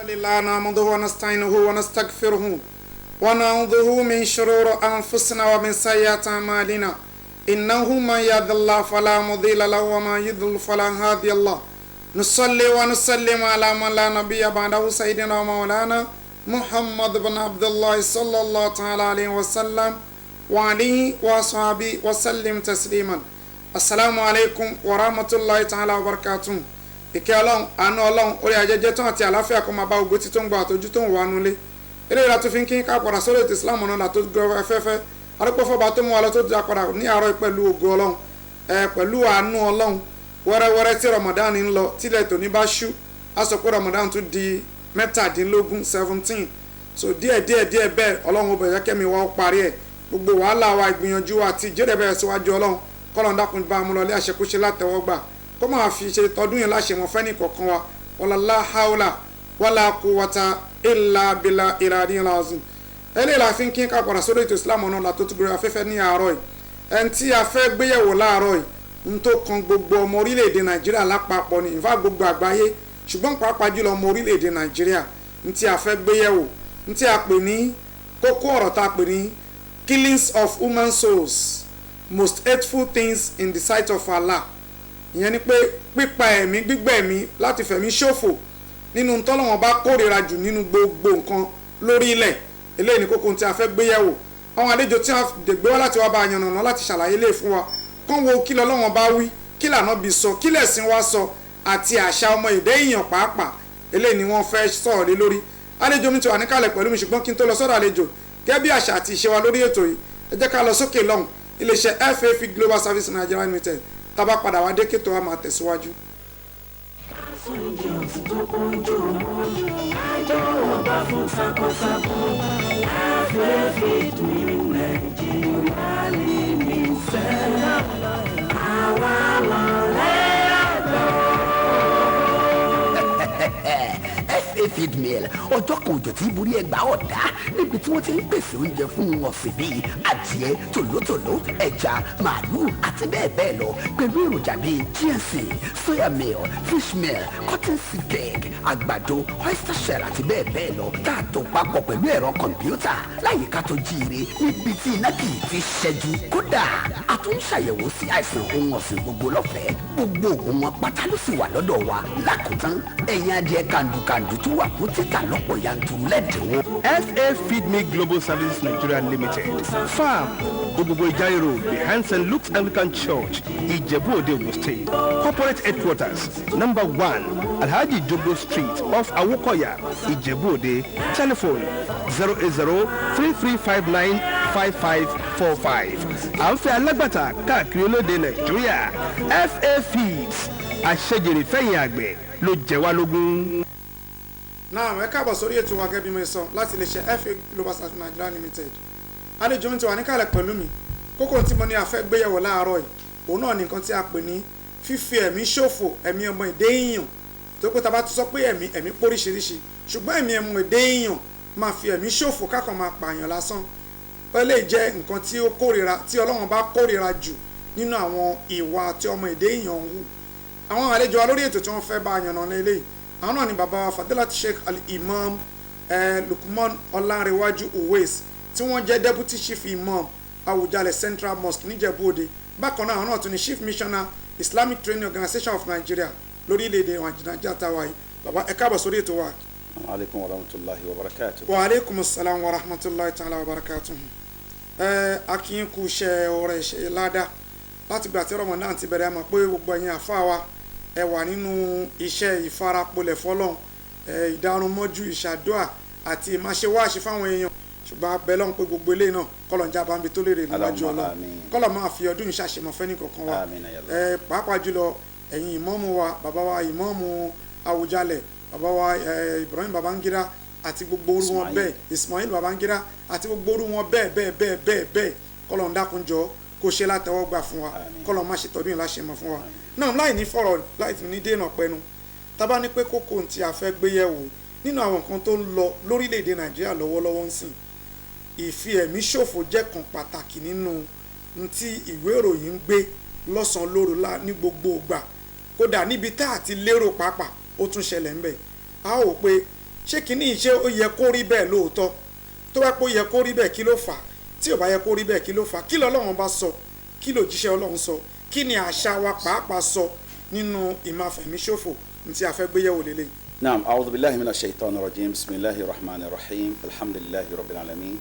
لله نحمده ونستعينه ونستغفره ونعوذ من شرور أنفسنا ومن سيئات أعمالنا. إنه من يهد الله فلا مضل له ومن يضلل فلا هادي له. نصلي ونسلم على من لا نبي بعده، سيدنا ومولانا محمد بن عبد الله صلى الله تعالى عليه وسلم وعليه وصحبه وسلم تسليما. السلام عليكم ورحمة الله تعالى وبركاته. Ìkẹ́ Ọlọ́run, àánú Ọlọ́run, orí ajẹjẹ tán àti àlàáfíà kó máa bá ogbó tí tó ń gba àtọ́jú tó ń wà nulẹ̀. Eléyìí la tún fi ń kí ká padà sórí ètò Islam náà látó gbọ́ afẹ́fẹ́. Arúgbófọ́ba tó mú wa lọ tó dá padà ní àárọ̀ pẹ̀lú ògo Ọlọ́run, ẹ pẹ̀lú àánú Ọlọ́run. Wẹ́rẹ́wẹ́rẹ́ tí Ramadan ń lọ, tílẹ̀ tòní bá ṣú, á sọ pé Ramadan tún di 17, 17. So díẹ̀ díẹ̀ díẹ̀ bẹ́ẹ̀, Ọlọ́run ó bẹ̀rẹ̀ kẹ́mi wa ó parí ẹ̀. Gbogbo wàhálà wa, ìgbìyànjú wa àti ìjẹ́rẹ̀ bẹ̀rẹ̀ síwájú Ọlọ́run, kọ́lọ́n dákun bá a mú lọ lé àṣekúṣe látẹ̀wọ́gbà, kó máa fi ṣe tọdún yẹn láṣẹ wọn fẹ́ni kọ̀ọ̀kan wa. Wala haula wala quwwata illa billah ìlàdí lazim. Eléyìí la fi ń kí ká padà sórí ètò Islam náà látó tó gbé afẹ́fẹ́ ní àárọ̀ yìí. Ẹni tí a fẹ́ gbéyẹ̀wò láàárọ̀ yìí ń tó kan gbogbo ọmọ orílẹ̀-èdè Nàìjíríà lápapọ̀ ní ìfá gbogbo àgbáyé, ṣùgbọ́n pàápàá jùlọ ọmọ orílẹ̀-èdè Nàìjíríà. Ń tí a fẹ́ gbéyẹ̀wò, ń tí a pè ní kókó ọ̀rọ̀ tá a pè ní "Killings of human souls, most hateful things in the sight of Allah". Ìyẹn ni pé pípa ẹ̀mí, gbígbẹ̀mí láti fẹ̀mí ṣòfò, nínú tọ́lọ́wọ́n bá kórìíra jù nínú gbogbo nǹkan lórí ilẹ̀. Eléyìí ni kókó tí a fẹ́ gbé yẹ̀wò. Àwọn àlejò tí a gbé wá láti wá bá a yànnàná, láti ṣàlàyé lè fún wa, kán wo kí lọ́lọ́wọ́n bá wí, kí lànà bí sọ, kí lẹ̀sìn wa sọ, àti àṣà ọmọ èdè èèyàn pàápàá. Eléyìí ni wọ́n fẹ́ sọ̀rọ̀ lé lórí. Àlejò mi ti wà níkàlẹ̀ pẹ̀lú mi, ṣùgbọ́n kí n tó lọ sọ́dọ̀ àlejò, gẹ́gẹ́ bí àṣà àti ìṣe wa lórí ètò yìí, ẹ jẹ́ ká lọ sókè lọ́hùn, iléeṣẹ́ FAF Global Service Nigeria Limited. Tá bá padà wá dé, kéto wa máa tẹ̀síwájú. Tó kójú owó àjọ ọba fún takọtabo, FA Feed Nigeria Limited, àwa lọ̀rẹ́ àgbọ̀. FA Feed Mill, ọjọ́ kan òjò tí borí ẹgbàá ọ̀dá, níbi tí wọ́n ti ń pèsè oúnjẹ fún ọ̀sìn bíi adìẹ, tòlótòló, ẹja, màálù àti bẹ́ẹ̀ bẹ́ẹ̀ lọ, pẹ̀lú èròjà bíi GNC, soya meal, fish meal, cotton seed cake, àgbàdo, oyster shell àti bẹ́ẹ̀ bẹ́ẹ̀ lọ, tá a tó papọ̀ pẹ̀lú ẹ̀rọ kọ̀m̀pútà láyìíká tó jíire, níbi tí iná kì í ti ṣẹ́jú. Kódà, a tún ń ṣàyẹ̀wò sí àìsàn ohun ọ̀sìn gbogbo lọ́fẹ̀ẹ́. Gbogbo òògùn wọn pátá ló sì wà lọ́dọ̀ wa. Lákòótán, ẹ̀yin adìẹ kàndùkàndù tó wà fún títà lọ́pọ̀ yanturu lẹ́dínwó. FA Feed Me Global Services Nigeria Limited, Farm, Ogbogbo Ijare Road, behind St. Luke's Anglican Church, Ijebu Ode, Ogun State. Corporate headquarters, number 1, Alhaji Jogbo Street, off Awokoya, Ijebu Ode. Telephone 08033595545. À ń fẹ́ alágbàtà káàkiri orílẹ̀-èdè Nàìjíríà. FA Feeds, àṣejèrè fẹ̀yìn àgbẹ̀ ló jẹ wá lógún. Náà, ẹ káàbọ̀ sórí ètò wa. Gẹ́gẹ́ bí mo sọ, láti iléeṣẹ́ FA Global Service Nigeria Limited, àlejò mi ti wà níkàlẹ̀ pẹ̀lú mi. Kókó tí mo ní a fẹ́ gbéyẹ̀wò láàárọ̀ yìí, òun náà ní nǹkan tí a pè ní fífi ẹ̀mí ṣòfò, ẹ̀mí ọmọ èdè èèyàn. Tó pé tá a bá tún sọ pé ẹ̀mí, ẹ̀mí póríṣiríṣi, ṣùgbọ́n ẹ̀mí ọmọ èdè èèyàn, máa fi ẹ̀mí ṣòfò, kákan máa pààyàn lásán, ó lè jẹ́ nǹkan tí ó kórìíra, tí Ọlọ́run bá kórìíra jù nínú àwọn ìwà tí ọmọ èdè èèyàn ń hù. Àwọn àlejò wa lórí ètò tí wọ́n fẹ́ bá a yànnà lélẹ́yìí, àwọn náà ni bàbá wa Fadilat Sheikh Al-Imam Lukman Ọlánrewájú Uwais, tí wọ́n jẹ́ Deputy Chief Imam, Awùjalẹ̀ Central Mosque, níjẹ̀bú Òde. Bákan náà, àwọn náà tún ni Chief Missioner, Islamic Training Organization of Nigeria, lórílẹ̀‐èdè Nàìjíríà táwa yìí. Bàbá, ẹ káàbọ̀ sórí ètò wa. Aleykum wa rahmatulahi wa barakatu. Wa aleykum salaam wa rahmatulahi ta'ala wa barakatuhu. Ẹ akin kú iṣẹ́ ọ̀rẹ́ ṣe ládàá. Láti gbà tí Ramadan ti bẹ̀rẹ̀, a mọ̀ pé gbogbo ẹ̀yin àfa wa, ẹ wà nínú iṣẹ́ ìfarapolẹ̀ fọlọ́n, ẹ ìdárunmọ́jú, ìṣàdúà àti ìmáṣewáṣe fáwọn èèyàn. Ṣùgbọ́n abẹ́ lọ́hùn pé gbogbo eléyìí náà, kọ́lọ̀ ń jábọ̀ níbi tó lérè níwájú Allahumma Ọlọ́run. Àmín. Kọ́lọ̀ máa fi ọdún ìṣàṣemọ̀ fẹ́ nìkọ̀ọ̀kan wa. Àmín ya Allah. Ẹ pàápàá jùlọ ẹ̀yin ìmọ̀ọ́mù wa, bàbá wa ìmọ̀ọ́mù Àwùjalẹ̀, bàbá wa Ibrahim Babangida àti gbogbo orú wọn Ismail. bẹ́ẹ̀, Ismail Babangida àti gbogbo orú wọn bẹ́ẹ̀ bẹ́ẹ̀ bẹ́ẹ̀ bẹ́ẹ̀ bẹ́ẹ̀, kọ́lọ̀ ń dákunjọ kó ṣe látẹwọ́gbà fún wa. Àmín. Kọ́lọ̀ má ṣe tọdún yìí láṣẹ mọ́ fún wa náà. Láì ní fọ̀rọ̀, láì ní dènà pẹnu, tábà ní pé kókó tí a fẹ́ gbé yẹ̀wò nínú àwọn nǹkan tó ń lọ lórílẹ̀‐èdè Nàìjíríà lọ́wọ́lọ́wọ́ ń sìn, ìfi ẹ̀mí ṣòfò jẹ́ kan pàtàkì nínú n tí ìwé ìròyìn ń gbé lọ́sàn-án lóru ní gbogbo ìgbà. Kódà níbi tá a ti lérò pàápàá, ó tún ṣẹlẹ̀ ńbẹ̀. A ó wò pé Ṣé kínní ṣé ó yẹ kó rí bẹ́ẹ̀ lóòótọ́? Tó bá pé ó yẹ kó rí bẹ́ẹ̀, kí ló fà á? Tí ò bá yẹ kó rí bẹ́ẹ̀, kí ló fà á? Kí lọ́lọ́run bá sọ? Kí lòjíṣẹ́ Ọlọ́run sọ? Kí ni àṣà wa pàápàá sọ nínú ìmáfẹ̀míṣòfò ní tí a fẹ́ gbé yẹ̀wò lélẹ̀? نعم، أعوذ بالله من الشيطان الرجيم، بسم الله الرحمن الرحيم، الحمد لله رب العالمين،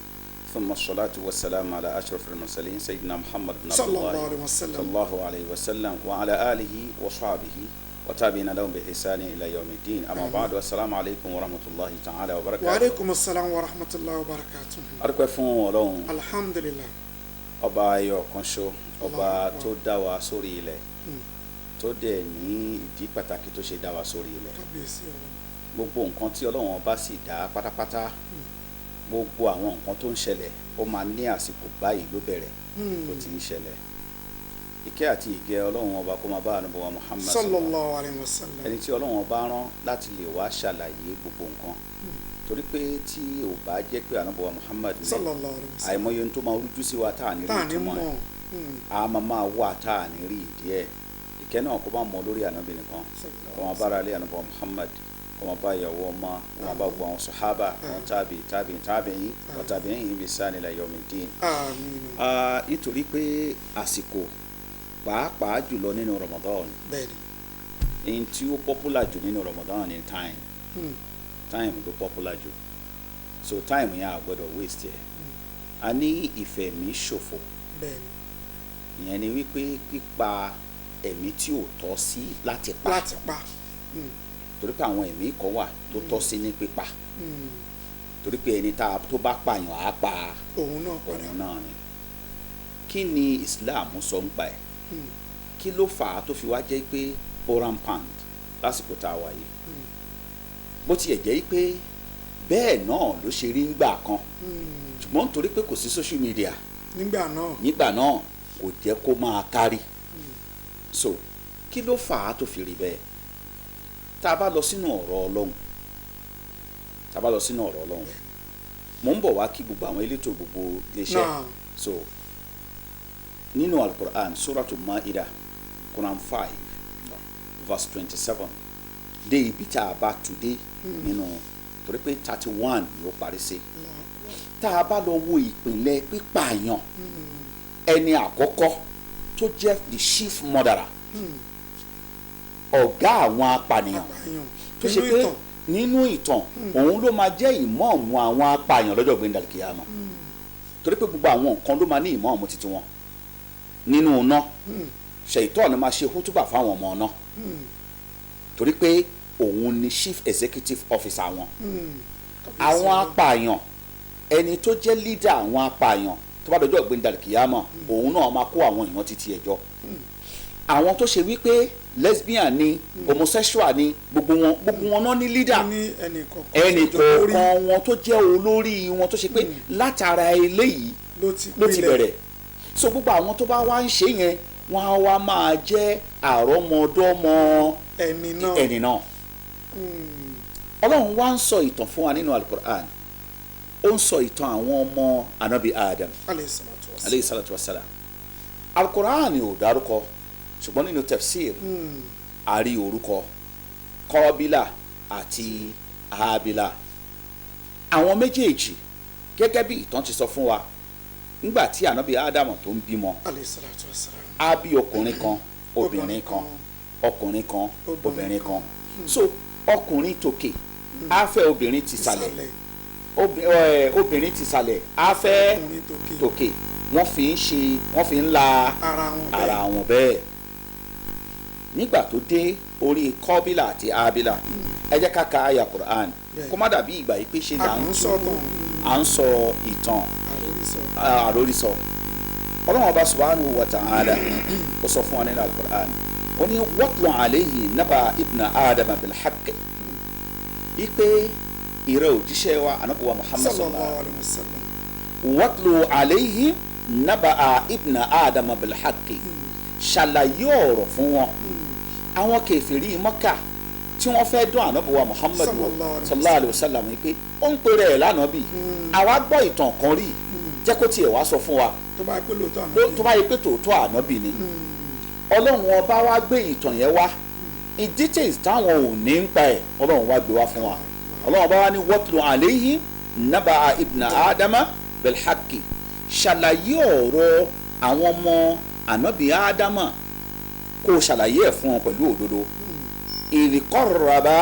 ثم الصلاة والسلام على أشرف المرسلين سيدنا محمد بن عبد صلى الله الله عليه وسلم. صلى الله عليه وسلم وعلى آله وصحبه وتابعين لهم بإحسان إلى يوم الدين، أما بعد، والسلام عليكم ورحمة الله تعالى وبركاته. Wa aleykum salaam wa rahmatulahi wa barakatuh. Adúpẹ́ fún Ọlọ́run, Alhamdulilah. ọba ayọ̀ kan ṣo, ọba Allahu Akbar. tó dá wa sórí ilẹ̀, tó dẹ̀ ní ìdí pàtàkì tó ṣe dá wa sórí ilẹ̀. Kábíyèsí Ọlọ́run. Gbogbo nǹkan tí Ọlọ́run ọba sì dá pátápátá, gbogbo àwọn nǹkan tó ń ṣẹlẹ̀, ó máa ní àsìkò báyìí ló bẹ̀rẹ̀ tó ti ń ṣẹlẹ̀. Ìkẹ́ àti ìgẹ́ Ọlọ́run ọba kó máa bá ànábì wa Muhammad, Sallallahu alayhi wa sallam. ẹni tí Ọlọ́run ọba rán láti lè wá ṣàlàyé gbogbo nǹkan, torí pé tí ò bá jẹ́ pé ànábì wa Muhammad ní, Sallallahu alayhi wa sallam. àìmọye ohun tó máa rújú sí wa tá à ní rí Tá à ní ìtumọ̀ mọ̀. ẹ̀, a máa wà tá à ní rí ìdí ẹ̀. Ìkẹ́ náà kó bá mọ lórí ànábì nìkan, kó máa bára lé ànábì wa Muhammad, kó máa bá ìyàwó ọmọ, kó máa bá gbogbo àwọn sàhábà, àwọn tábì tábì tábìyìn wa tábìyìn bi ihsani ila yawmiddin. Àmín. Nítorí pé àsìkò, pàápàá jùlọ nínú Ramadan, Bẹ́ẹ̀ni. èyí tí ó popular jù nínú Ramadan ni time. Time ló popular jù, so time yẹn a gbọ́dọ̀ waste ẹ̀. A ní ìfẹ̀mí ṣòfò. Bẹ́ẹ̀ni. Ìyẹn ni wípé pípa ẹ̀mí tí ò tọ́ sí láti pa, Láti pa. torí pé àwọn ẹ̀mí kan wà tó tọ́ sí ní pípa, torí pé ẹni tá tó bá pààyàn á pa Òun náà padà. òun náà ni. Kí ni Islam sọ ń pa ẹ̀? Kí ló fà á tó fi wá jẹ́ pé ó rampant lásìkò tá a wà yìí? Bó tiẹ̀ jẹ́ pé bẹ́ẹ̀ náà ló ṣe rí ńgbà kan, ṣùgbọ́n nítorí pé kò sí social media nígbà náà, nígbà náà, kò jẹ́ kó máa kárí. So kí ló fà á tó fi rí bẹ́ẹ̀? Tá a bá lọ sínú ọ̀rọ̀ Ọlọ́run, tá a bá lọ sínú ọ̀rọ̀ Ọlọ́run, mò ń bọ̀ wá kí gbogbo àwọn elétò gbogbo iléeṣẹ́. So nínú Alukur'an, Suratu Maida, Quran 5 verse 27 dé ibi tá a bá tu dé nínú, torí pé 31 ló parí sí. Tá a bá lọ wo ìpìlẹ̀ pípààyàn, ẹni àkọ́kọ́ tó jẹ́ the chief murderer, ọ̀gá àwọn apànìyàn, apààyàn tó ṣe nínú pé ìtàn, nínú ìtàn, òun ló máa jẹ́ ìmọ̀ọ́mù àwọn apààyàn lọ́jọ́ gbẹ̀ndàlì kìyàmá, torí pé gbogbo àwọn nǹkan ló máa ní ìmọ̀ọ́mù títí wọn nínú iná. Ṣèyítọ́ọ̀nù máa ṣe hútùbà fáwọn ọmọ náà, torí pé òun ni chief executive officer wọn. Àwọn apààyàn, ẹni tó jẹ́ leader àwọn apààyàn, tó bá dọjọ́ gbẹ̀ndàlì kìyàmá, òun náà máa kó àwọn èèyàn títí ẹjọ́, àwọn tó ṣe wípé lesbian ni, homosexual ni, gbogbo wọn náà ní leader. Ní ẹnì kọ̀ọ̀kan ẹnì tó jẹ́ olórí. Kọ̀ọ̀kan wọn tó jẹ́ olórí wọn, tó ṣe pé látara eléyìí ló ti ló ti pilẹ̀. bẹ̀rẹ̀. So gbogbo àwọn tó bá wá ń ṣe yẹn, wọ́n á wá máa jẹ́ àrọ́mọdọ́mọ ẹni náà. Ẹni náà. Ọlọ́run wá ń sọ ìtàn fún wa nínú Alukur'an. Ó ń sọ ìtàn àwọn ọmọ anabi Adam, Alayhi salatu wassalam. aleyhi salatu wasalam. Alukur'an ò dárúkọ, ṣùgbọ́n nínú tafsir, a rí orúkọ Kọ́bílà àti Hábílà. Àwọn méjèèjì, gẹ́gẹ́ bí ìtàn ti sọ fún wa, nígbà tí anabi Ádámù tó ń bímọ, Alayhi salatu wassalam. á bí ọkùnrin kan, obìnrin kan, ọkùnrin kan, obìnrin kan. So ọkùnrin tòkè á fẹ́ obìnrin tìsàlẹ̀, ìsàlẹ̀, obìnrin tìsàlẹ̀ á fẹ́ ọkùnrin tòkè. Tòkè. Wọ́n fi ń ṣe, wọ́n fi ń la ara wọn bẹ́ẹ̀. Ara wọn bẹ́ẹ̀. Nígbà tó dé orí Kọ́bílà àti Ábílà, ẹ jẹ́ ká ka àyà Quran, Bẹ́ẹ̀. kó má dàbí ìgbà yìí pé ṣe a là kàn ń ń sọ tàn, à ń sọ ìtàn àròrí sọ. Àròrí sọ. Ọlọ́run ọba subhanahu wa ta'ala, ó sọ fún wa nínú Al-Qur'an, ó ní watlu alayhi naba ibna Adama bilhaqqi, ipe ìrẹ òjíṣẹ́ wa anabuwa Muhammad sallallahu sallallahu alayhi wa sallam. Watlu alayhi naba ibna Adama bilhaqqi, ṣàlàyé ọ̀rọ̀ fún wọn, àwọn kèfèrí Mọ́kà tí wọ́n fẹ́ dún anabuwa Muhammad wò, Sallallahu alayhi wa sallallahu alayhi wa sallam, pé ó ń pèrè ẹ̀ lánàbì, àwa gbọ́ ìtàn kan rí, jẹ́ kó tiẹ̀ wá sọ fún wa tó bá pé lóòótọ́ àná tó bá yẹ pé tòótọ́ ànábì ni. Ọlọ́run ọba wa gbé ìtàn yẹn wá in details táwọn ò ní ń pa ẹ̀. Ọlọ́run wá gbé wá fún wa. Ọlọ́run bá wá ní watlu alayhim naba'a ibna ádámà bilhaqi, ṣàlàyé ọ̀rọ̀ àwọn ọmọ ànábì ádámà, kó o ṣàlàyé ẹ̀ fún wọn pẹ̀lú òdodo. Idh qarraba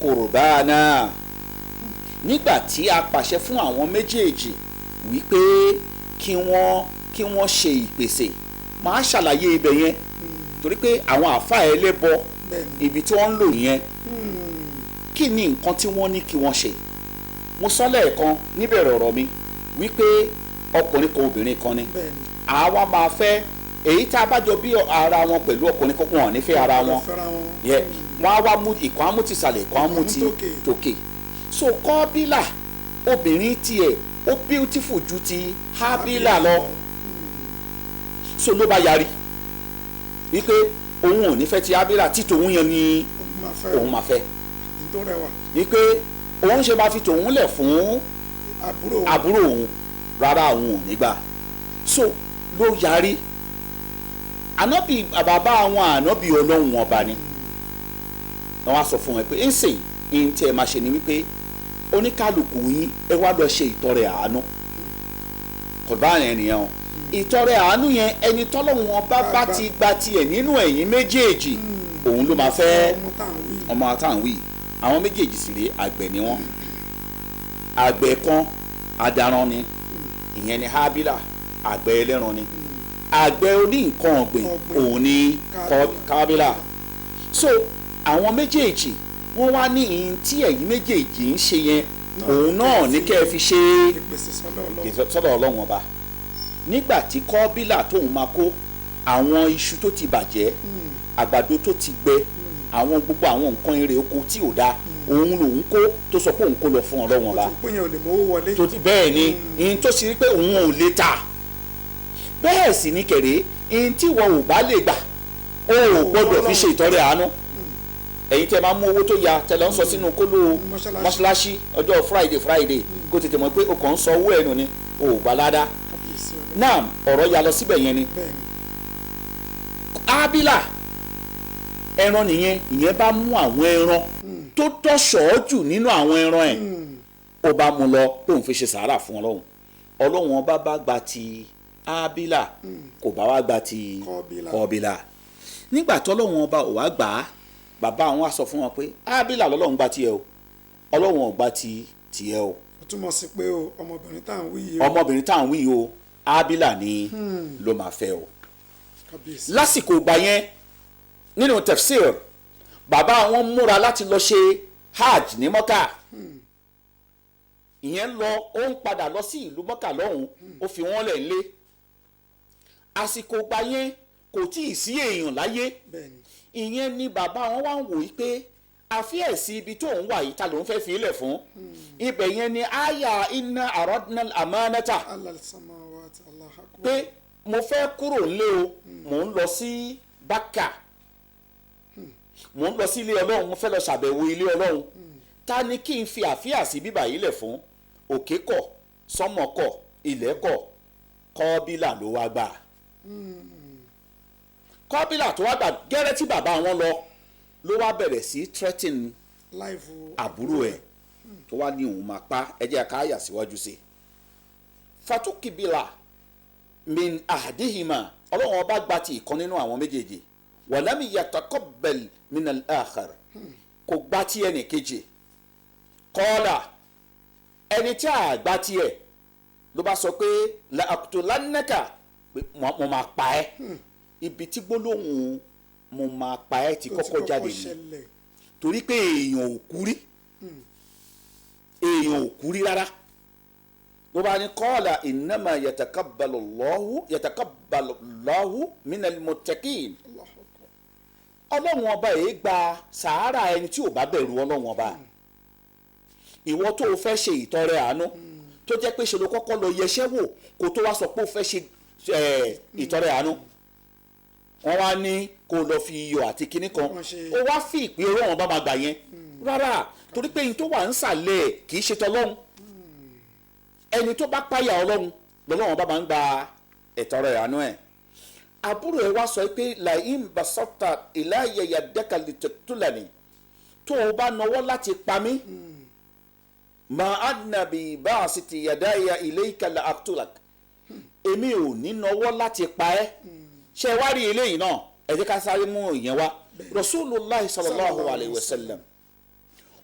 qurbana, nígbà tí a pàṣẹ fún àwọn méjèèjì wípé kí wọ́n ṣe ìpèsè. Máa ṣàlàyé ibẹ̀ yẹn torí pé àwọn àáfàá ẹlẹ́bọ ibi tí wọ́n ń lò yẹn, kí ni nǹkan tí wọ́n ní kí wọ́n ṣe? Mo sọ lẹ́ẹ̀kan níbẹ̀rẹ̀ ọ̀rọ̀ mi wípé ọkùnrin kan obìnrin kan ni àwa máa fẹ́, èyí tá a bá jọ bí ara wọn pẹ̀lú ọkùnrin kan, wọn ò ní fẹ́ ara wọn, wọ́n á wá mú ìkan á mú ti sàlẹ̀, ìkan á mú ti tòkè. So Kọ́bílà obìnrin tiẹ̀ ó beautiful ju ti Hábílà lọ, so ló bá yarí wípé òun ò ní fẹ́ ti Hábílà, tí tòun yẹn ni òun máa fẹ́, wípé òun ṣe máa fi tòun lẹ̀ fún àbúrò òun, rárá òun ò ní gbà. So ló yarí. Ànábì bàbá àwọn ànábì Ọlọ́run ọba ni wọ́n á sọ fún wọn pé ń sìn ń tẹ́ ẹ máa ṣe ni wípé oníkálukú yín ẹ wá lọ ṣe ìtọrẹ àánú. Kọ̀dọ̀ yẹn nìyẹn o, ìtọrẹ àánú yẹn ẹni tọ́lọ́run ọba bá ti gba tiẹ̀ nínú ẹ̀yin méjèèjì òun ló máa fẹ́ ọmọ àtàwọn wí. Àwọn méjèèjì sì rèé, àgbẹ̀ ni wọ́n. Àgbẹ̀ kan adaran ni, ìyẹn ni Hábílà, àgbẹ̀ ẹlẹ́ran ni. Àgbẹ̀ oní nǹkan ọ̀gbìn òun ni Kábílà. So àwọn méjèèjì wọ́n wá ní ìyìn tí ẹ̀yin méjèèjì ń ṣe yẹn òun náà ní kẹ́ ẹ fi ṣe sọ́dọ̀ Ọlọ́run ọba. Nígbà tí Kọ́bílà tóun máa kó àwọn iṣu tó ti bàjẹ́, àgbàdo tó ti gbẹ, àwọn gbogbo àwọn nǹkan èrè oko tí ò dáa, òun lòun kó, tó sọ pé òun kó lọ fún Ọlọ́run ọba. Tó ti bẹ́ẹ̀ ni ìyìn tó ṣe pé òun ò lè tà, bẹ́ẹ̀ sì ni kẹ̀rẹ́ ìyìn tí wọn ò bá lè gbà ó ò gbọ́dọ̀ fi ṣe ìtọrẹ àánú. Ẹ̀yin tẹ́ máa mú owó tó ya tẹ́ lọ ń sọ sínú kóló mọ́ṣáláṣí ọjọ́ Friday kó tètè mọ̀ pé o kàn ń sọ owó ẹnu ni o ò gbà ládàá. Náà ọ̀rọ̀ ya lọ síbẹ̀ yẹn ni Ábílà ẹran nìyẹn, ìyẹn bá mú àwọn ẹran tó tọ̀ṣọ́ jù nínú àwọn ẹran ẹ̀, ó bá mú lọ tóun fi ṣe sàárà fún Ọlọ́run. Ọlọ́run ọba bá gba ti Ábílà, kò bá wá gba ti Kọ́bílà. Nígbà tọ́lọ́run ọba ò wá gbà á, bàbá àwọn á sọ fún wọn pé Ábílà lọ́lọ́run gba tiẹ̀ o, Ọlọ́run ò gba ti tiẹ̀ o. Ó túmọ̀ sí pé o ọmọbìnrin tá à ń wí yìí o, ọmọbìnrin tá à ń wí yìí o, Ábílà ni ló máa fẹ́ o. Lásìkò ìgbà yẹn nínú tafsir, bàbá àwọn múra láti lọ ṣe hajj ní Mọ́kà. Ìyẹn lọ, ó ń padà lọ sí ìlú Mọ́kà lọ́hùn, ó fi wọ́n lẹ̀ lé. Àsìkò ìgbà yẹn kò tí ì sí èèyàn láyé. Ìyẹn ni bàbá wọn wá ń wò yí pé àfíẹ̀sí ibi tó ń wà yìí ta ló ń fẹ́ fi ilẹ̀ fún. Ibẹ̀ yẹn ni àyà inna aradna al-amanata, pé mo fẹ́ kúrò nílé o, mò ń lọ sí Bákà, mò ń lọ sí ilé Ọlọ́run, mo fẹ́ lọ ṣàbẹ̀wò ilé Ọlọ́run. Ta ni kí n fi àfíàsí bíbà yìí lẹ̀ fún? Òkè kọ̀, sánmọ̀ kọ̀, ilẹ̀ kọ̀, Kọ́bílà ló wá gbà. Kọ́bílà tó wá gbà gẹ́rẹ́ tí bàbá wọn lọ ló wá bẹ̀rẹ̀ sí threaten àbúrò ẹ̀ tó wá ní òun máa pa. Ẹ jẹ́ ká yà síwájú sí i. Fatukibila min ahdihima, Ọlọ́run ọba gba ti ìkan nínú àwọn méjèèjì, wàlámì yataqabbal min al-akhar, kò gba ti ẹnì kejì. Kọ́lá ẹni tí a gba tiẹ̀ ló bá sọ pé la aqtulannaka, pé mo máa pa ẹ́. Ibi tí gbólóhùn mo máa pa ẹ́ ti kọ́kọ́ jáde ni, torí pé èèyàn ò kú rí, èèyàn ò kú rí rárá. Ló bá ní kọ́ọ̀là innama yataqabbalu Allahu minal muttaqin. Ọlọ́run ọba yìí gba sàárà ẹni tí ò bá bẹ̀rù Ọlọ́run ọba. Ìwọ tó o fẹ́ ṣe ìtọrẹ àánú tó jẹ́ pé ṣe ló kọ́kọ́ lọ yẹṣẹ́ wò kó tó wá sọ pé o fẹ́ ṣe ìtọrẹ àánú, wọ́n wá ní kó lọ fi iyọ̀ àti kinní kan, ó wá fi ìpín Ọlọ́run ọba máa gbà yẹn rárá, torí pé ẹni tó wà ń sàlẹ̀ kì í ṣe tọlọ́run. Ẹni tó bá páyà Ọlọ́run lọ́lọ́run ọba máa ń gba ìtọrẹ àánú ẹ̀. Àbúrò ẹ wá sọ pé làyín basọ́tà ìláyẹyà dẹ́ka lè tẹ̀túlẹ̀ ni, tó o bá nawọ́ láti pa mí, Ma anabi baasiti yadaya ilayka la aktulak. Èmi ò ní nọwọ́ láti pa ẹ́. Ṣe wá rí eléyìí náà, ẹ jẹ́ ká sáré mú ìyẹn wá. Rasulullah sallallahu alayhi wa sallam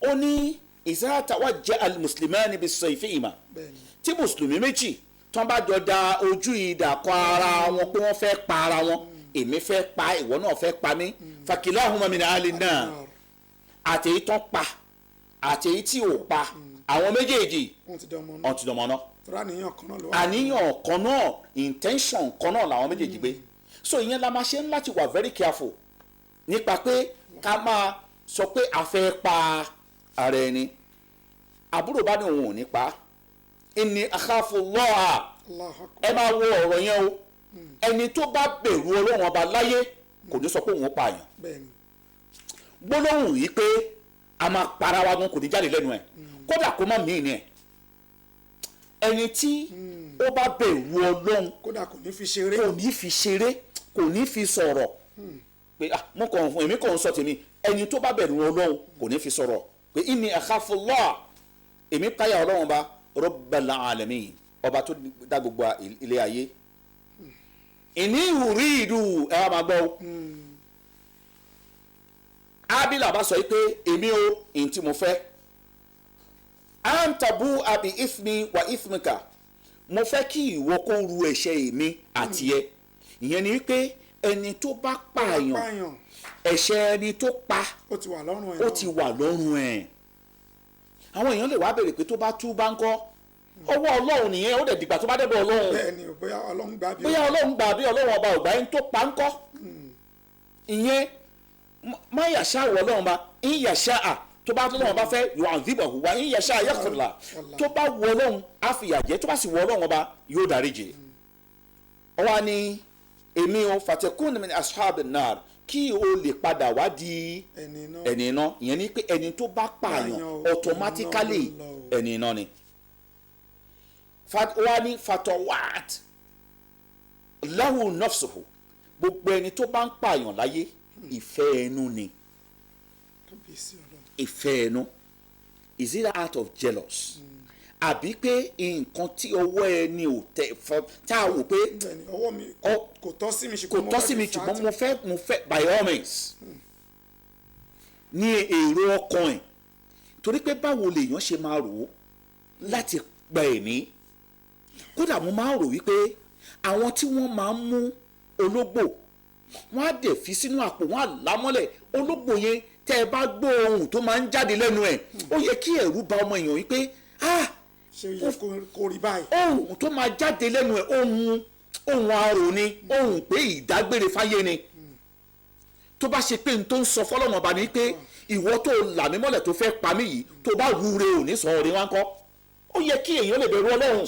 ó ní iza tawajjaha al-muslimani bis-sayfihima, tí mùsùlùmí méjì tán bá jọ da ojú idà kọ ara wọn pé wọ́n fẹ́ pa ara wọn, èmi fẹ́ pa ìwọ náà fẹ́ pa mí, fakilahuma min ahli an-nar, àtẹ̀yí tán pa àtẹ̀yí tí ò pa, àwọn méjèèjì wọ́n ti dọmọ náà. Àníyàn kan náà, intention kan náà làwọn méjèèjì gbé. So ìyẹn la máa ṣe ń láti wà very careful nípa pé ká máa sọ pé a fẹ́ pa ara ẹni. Àbúrò bá ní òun ò ní pa, inni akhafu Allah. Ẹ máa wo ọ̀rọ̀ yẹn o. Ẹni tó bá bẹ̀rù Ọlọ́run ọba láyé kò ní sọ pé òun ó pààyàn. Gbólóhùn yìí pé a máa para wa gan kò ní jáde lẹ́nu ẹ̀, kódà kó má mí ni ẹ̀. Ẹni tí ó bá bẹ̀rù Ọlọ́run kódà kò ní fi ṣeré, kò ní fi ṣeré, kò ní fi sọ̀rọ̀ pé mo kàn èmi kàn ń sọ tèmi. Ẹni tó bá bẹ̀rù Ọlọ́run kò ní fi sọ̀rọ̀ pé inni akhafu Allah, èmi páyà Ọlọ́run ọba Rabbal alamin, ọba tó dá gbogbo ilé ayé. Inni uridu, ẹ wá máa gbọ́ o. Abila bá sọ pé èmi o, èyí tí mo fẹ́, antabu abi ifmi wa ifmika, mo fẹ́ kí ìwọ kó ru ẹ̀ṣẹ̀ èmi àti ẹ. Ìyẹn ni wípé ẹni tó bá pààyàn, ẹ̀ṣẹ̀ ẹni tó pa ó ti wà lọ́rùn ẹ̀. Ó ti wà lọ́rùn ẹ̀. Àwọn èèyàn lè wá béèrè pé tó bá tú bá ń kọ́, ọwọ́ Ọlọ́run nìyẹn, ó dẹ̀ dìgbà tó bá dẹ́bọ̀ Ọlọ́run. Bẹ́ẹ̀ni, bóyá Ọlọ́run gbà bí bóyá Ọlọ́run gbà bí Ọlọ́run ọba ògbà ẹni tó pa ń kọ́. Ìyẹn má yàṣá wọ Ọlọ́run bá ń yàṣá à tó bá Ọlọ́run bá fẹ́ yóò àǹdíbọ̀ wá ń yàṣá yaghfirla, tó bá wọ Ọlọ́run á fìyà jẹ, tó bá sì wọ Ọlọ́run ọba yóò dáríjì. Ọwọ́ ni èmi ò fatakun min ashabin nar, kí o lè padà wá di ẹni iná. Ìyẹn ni pé ẹni tó bá pààyàn automatically ẹni iná ni. Wá ní fatawat lahu nafsuhu, gbogbo ẹni tó bá ń pààyàn láyé ìfẹ́ ẹnu ni. Ìfẹ́ ẹnu is it out of jealous àbí pé nǹkan tí ọwọ́ ẹni ò tẹ tá a wò pé ọwọ́ mi kò tọ́ sí mi, ṣùgbọ́n mo fẹ́ by all means ní èrò ọkàn ẹ̀. Torí pé báwo lèèyàn ṣe máa rò ó láti gba ẹ̀mí? Kódà mo máa ń rò wípé àwọn tí wọ́n máa ń mú ológbò, wọ́n á dẹ̀ fi sínú àpò, wọ́n á lámọ́lẹ̀ ológbò yẹn. Tẹ́ ẹ bá gbọ́ ohùn tó máa ń jáde lẹ́nu ẹ̀, ó yẹ kí ẹ̀rù bà ọmọ èèyàn wípé ah, ṣe yẹ kó rí báyìí. Ohùn tó máa jáde lẹ́nu ẹ̀, ohùn arò ni, ohùn pé ìdágbére fáyé ni. Tó bá ṣe pé n tó ń sọ fọlọ́mọ ọba ni pé ìwọ tó là mí mọ́lẹ̀ tó fẹ́ pa mí yìí, tó bá wúre ò ní sọ ọ̀rẹ́ wá ń kọ́. Ó yẹ kí èèyàn lè bẹ̀rù Ọlọ́run.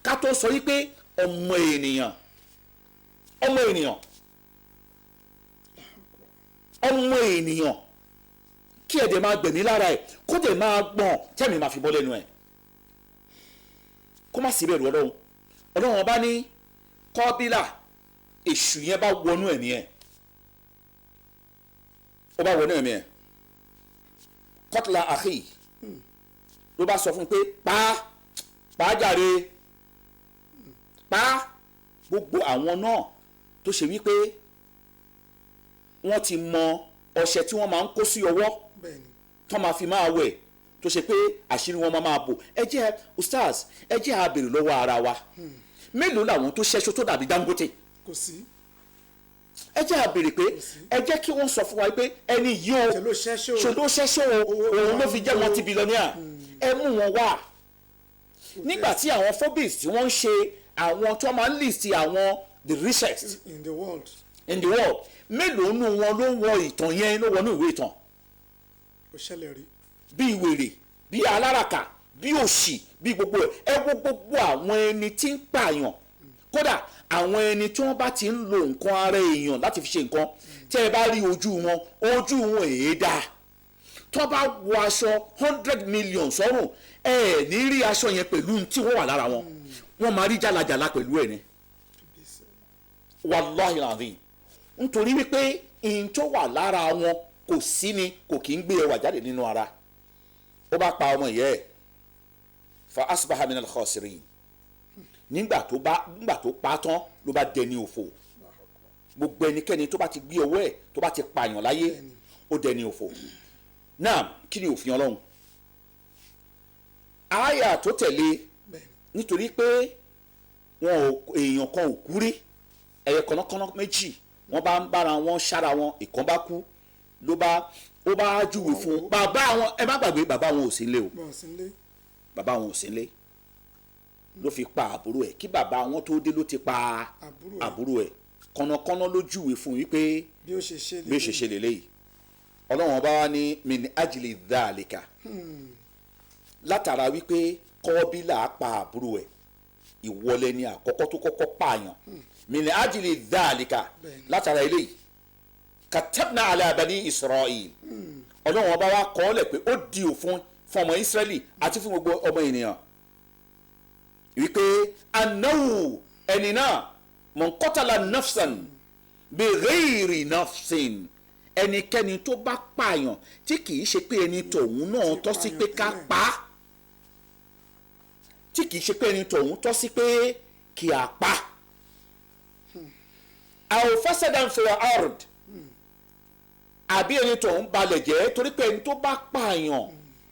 Ká tó sọ wípé ọmọ ènìyàn, ọmọ ènìyàn, ọmọ ènìyàn, kí ẹ̀ dẹ̀ máa gbẹ̀mí lára ẹ̀, kó dẹ̀ máa gbọ̀n tẹ́mi máa fi bọ́ lẹ́nu ẹ̀, kó má sí bẹ̀rù Ọlọ́run. Ọlọ́run ọba ní kọ́bílà, èṣù yẹn bá wọnú ẹ̀mí ẹ̀, ó bá wọnú ẹ̀mí ẹ̀, kọ́tìlá àkì ló bá sọ fún un pé pa pa jàre, pa. Gbogbo àwọn náà tó ṣe wípé wọ́n ti mọ ọṣẹ tí wọ́n máa ń kó sí ọwọ́ tó máa fi máa wẹ̀, tó ṣe pé àṣírí wọn máa bò. Ẹ jẹ́ ustaz, ẹ jẹ́ a béèrè lọ́wọ́ ara wa, mélòó làwọn tó ṣẹ́ṣó tó dàbí Dangote? Kò sí. Ẹ jẹ́ a béèrè pé ẹ jẹ́ kí wọ́n sọ fún wa pé ẹni yìí o ṣe ló ṣẹ́ṣó o, òun ló fi jẹ́ multi-billionaire. Ẹ mú wọn wá. Nígbà tí àwọn Forbes tí wọ́n ń ṣe àwọn tó máa ń list àwọn the richest in the world, in the world, mélòó nù wọn ló wọ ìtàn yẹn, ló wọnú ìwé ìtàn? Kò ṣẹlẹ̀ rí. Bí wèrè, bí aláràkà, bí òṣì, bí gbogbo ẹ. Ẹ wo gbogbo àwọn ẹni tí ń pààyàn, kódà àwọn ẹni tí wọ́n bá ti ń lo nǹkan ara èèyàn láti fi ṣe nǹkan, tẹ́ ẹ bá rí ojú wọn, ojú wọn èé dáa. Tó bá wọ aṣọ 100 million sọ́rùn, ẹ ní rí aṣọ yẹn pẹ̀lú tí wọ́n wà lára wọn, wọ́n máa rí jàlàjàlà pẹ̀lú ẹ̀ ni. Wàláhì làdín. Nítorí wípé ihun tó wà lára wọn kò sí ni, kò kí ń gbé ẹwà jáde nínú ara. Ó bá pa ọmọ ìyá ẹ̀, fa asbaha minal khasirin. Nígbà tó pa tán ló bá dẹni òfò. Gbogbo ẹnikẹ́ni tó bá ti gbé ọwọ́ ẹ̀ tó bá ti pààyàn láyé, ó dẹni òfò náà. Kí ni òfin Ọlọ́run? Àyà tó tẹ̀lé, nítorí pé wọn ò, èèyàn kan ò kú rí, ẹyẹ kọ̀nàkọ̀nà méjì wọ́n bá ń bára wọn ṣára wọn, ìkan bá kú, ló bá ó bá júwe fún bàbá wọn. Ẹ má gbàgbé, bàbá wọn ò sí nílé o. Bọ̀ sí ilé. Bàbá wọn ò sí nílé ló fi pa àbúrò ẹ̀. Kí bàbá wọn tó dé ló ti pa àbúrò ẹ̀. Àbúrò ẹ̀ kọ̀nàkọ̀nà ló júwe fún wípé bí ó ṣe ṣe. Bí ó ṣe ṣe lélẹ́yìí, Ọlọ́run ọba wa ní min ajili dhalika, látara wípé Kọ́bílà pa àbúrò ẹ̀, ìwọlé ni àkọ́kọ́ tó kọ́kọ́ pààyàn, min ajili dhalika, látara eléyìí, katabna ala bani Israel, Ọlọ́run ọba wa kọ́ ọ́ lẹ̀ pé ó di òfin fún ọmọ Israẹli àti fún gbogbo ọmọ ènìyàn wípé anáwó ẹni náà, man qatala nafsan bi ghairi nafsin, ẹnikẹ́ni tó bá pààyàn tí kìí ṣe pé ẹni tòun náà tọ́ sí pé ká pa á, tí kìí ṣe pé ẹni tòun tọ́ sí pé kí a pa, aw fasadan fil ard, àbí ẹni tòun balẹ̀ jẹ́, torí pé ẹni tó bá pààyàn,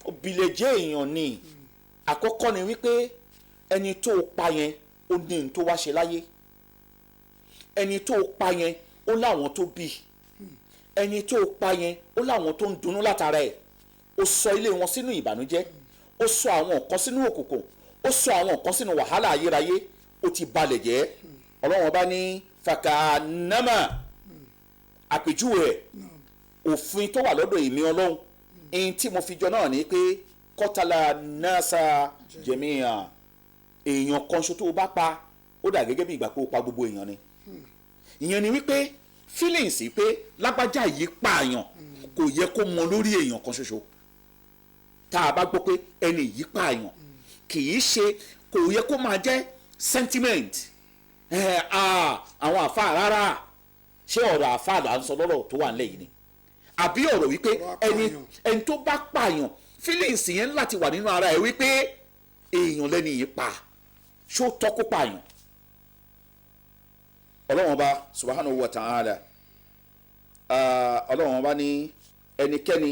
òbílẹ̀ jẹ́ èèyàn ni. Àkọ́kọ́ ni wípé ẹni tó pa yẹn, ó ní ní tó wá ṣe láyé. Ẹni tó pa yẹn, ó láwọn tó bí. Ẹni tó pa yẹn, ó láwọn tó ń dunnú látara ẹ̀. Ó sọ ilé wọn sínú ìbànújẹ́, ó sọ àwọn nǹkan sínú òkùnkùn, ó sọ àwọn nǹkan sínú wàhálà ayérayé. Ó ti balẹ̀ jẹ́. Ọlọ́run bá ní fàkànàmà, àpèjúwe ẹ̀, òfin tó wà lọ́dọ̀ èmi Ọlọ́run, ẹni tí mo fi jọ náà ni pé qatala nasa jami'a, èèyàn kan ṣo tó o bá pa, ó dà gẹ́gẹ́ bí ìgbà pé o pa gbogbo èèyàn ni. Ìyẹn ni wípé feelings pé lágbájá yìí pààyàn kò yẹ kó mọ lórí èèyàn kan ṣoṣo. Tá a bá gbọ́ pé ẹni yìí pààyàn, kì í ṣe, kò yẹ kó máa jẹ́ sentiment ẹ. Àwọn àfa rárá, ṣé ọ̀rọ̀ àfa là ń sọ lọ́rọ̀ tó wà nílẹ̀ yìí ni, àbí ọ̀rọ̀ wípé ẹni ọ̀rọ̀ apààyàn. Ẹni tó bá pààyàn, feelings yẹn láti wà nínú ara ẹ wípé èèyàn lẹ́ni yìí pa, ṣó tọ́ kó pààyàn? Ọlọ́run ọba subhanahu wa ta'ala, Ọlọ́run ọba ní ẹnikẹ́ni,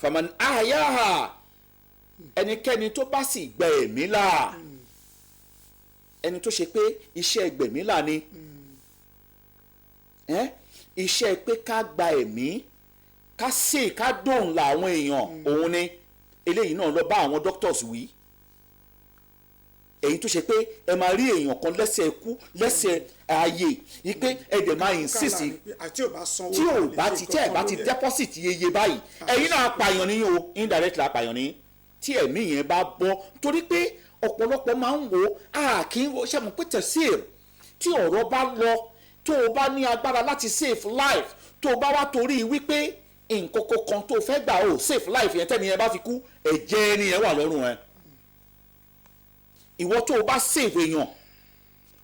faman ahyaha, ẹnikẹ́ni tó bá sì gbẹ ẹ̀mí là, ẹni tó ṣe pé iṣẹ́ gbẹ̀mí là ni, iṣẹ́ pé ká gba ẹ̀mí, ká sè, ká dóun la àwọn èèyàn, òun ni eléyìí náà lọ bá àwọn doctors wí. Èyí tó ṣe pé ẹ máa rí èèyàn kan lẹ́sẹ̀ ikú, lẹ́sẹ̀ ààyè yìí, pé ẹ dẹ̀ máa insist àti ò bá sanwó tí ò bá ti tẹ́ ẹ̀ bá ti deposit iye báyìí, ẹ̀yin náà apààyàn ní o, indirectly apààyàn ní tí ẹ̀mí yẹn bá bọ́. Torí pé ọ̀pọ̀lọpọ̀ máa ń wo a kì í wo ṣe mọ̀ pé tẹ̀síìr tí ọ̀rọ̀ bá lọ, tó o bá ní agbára láti save life, tó o bá wá torí wípé nǹkan kan tó o fẹ́ gbà o save life yẹn, tẹ́ni yẹn bá fi kú, ẹ̀jẹ̀ ẹni yẹn wà lọ́rùn ẹ̀. Ìwọ tó o bá save èèyàn,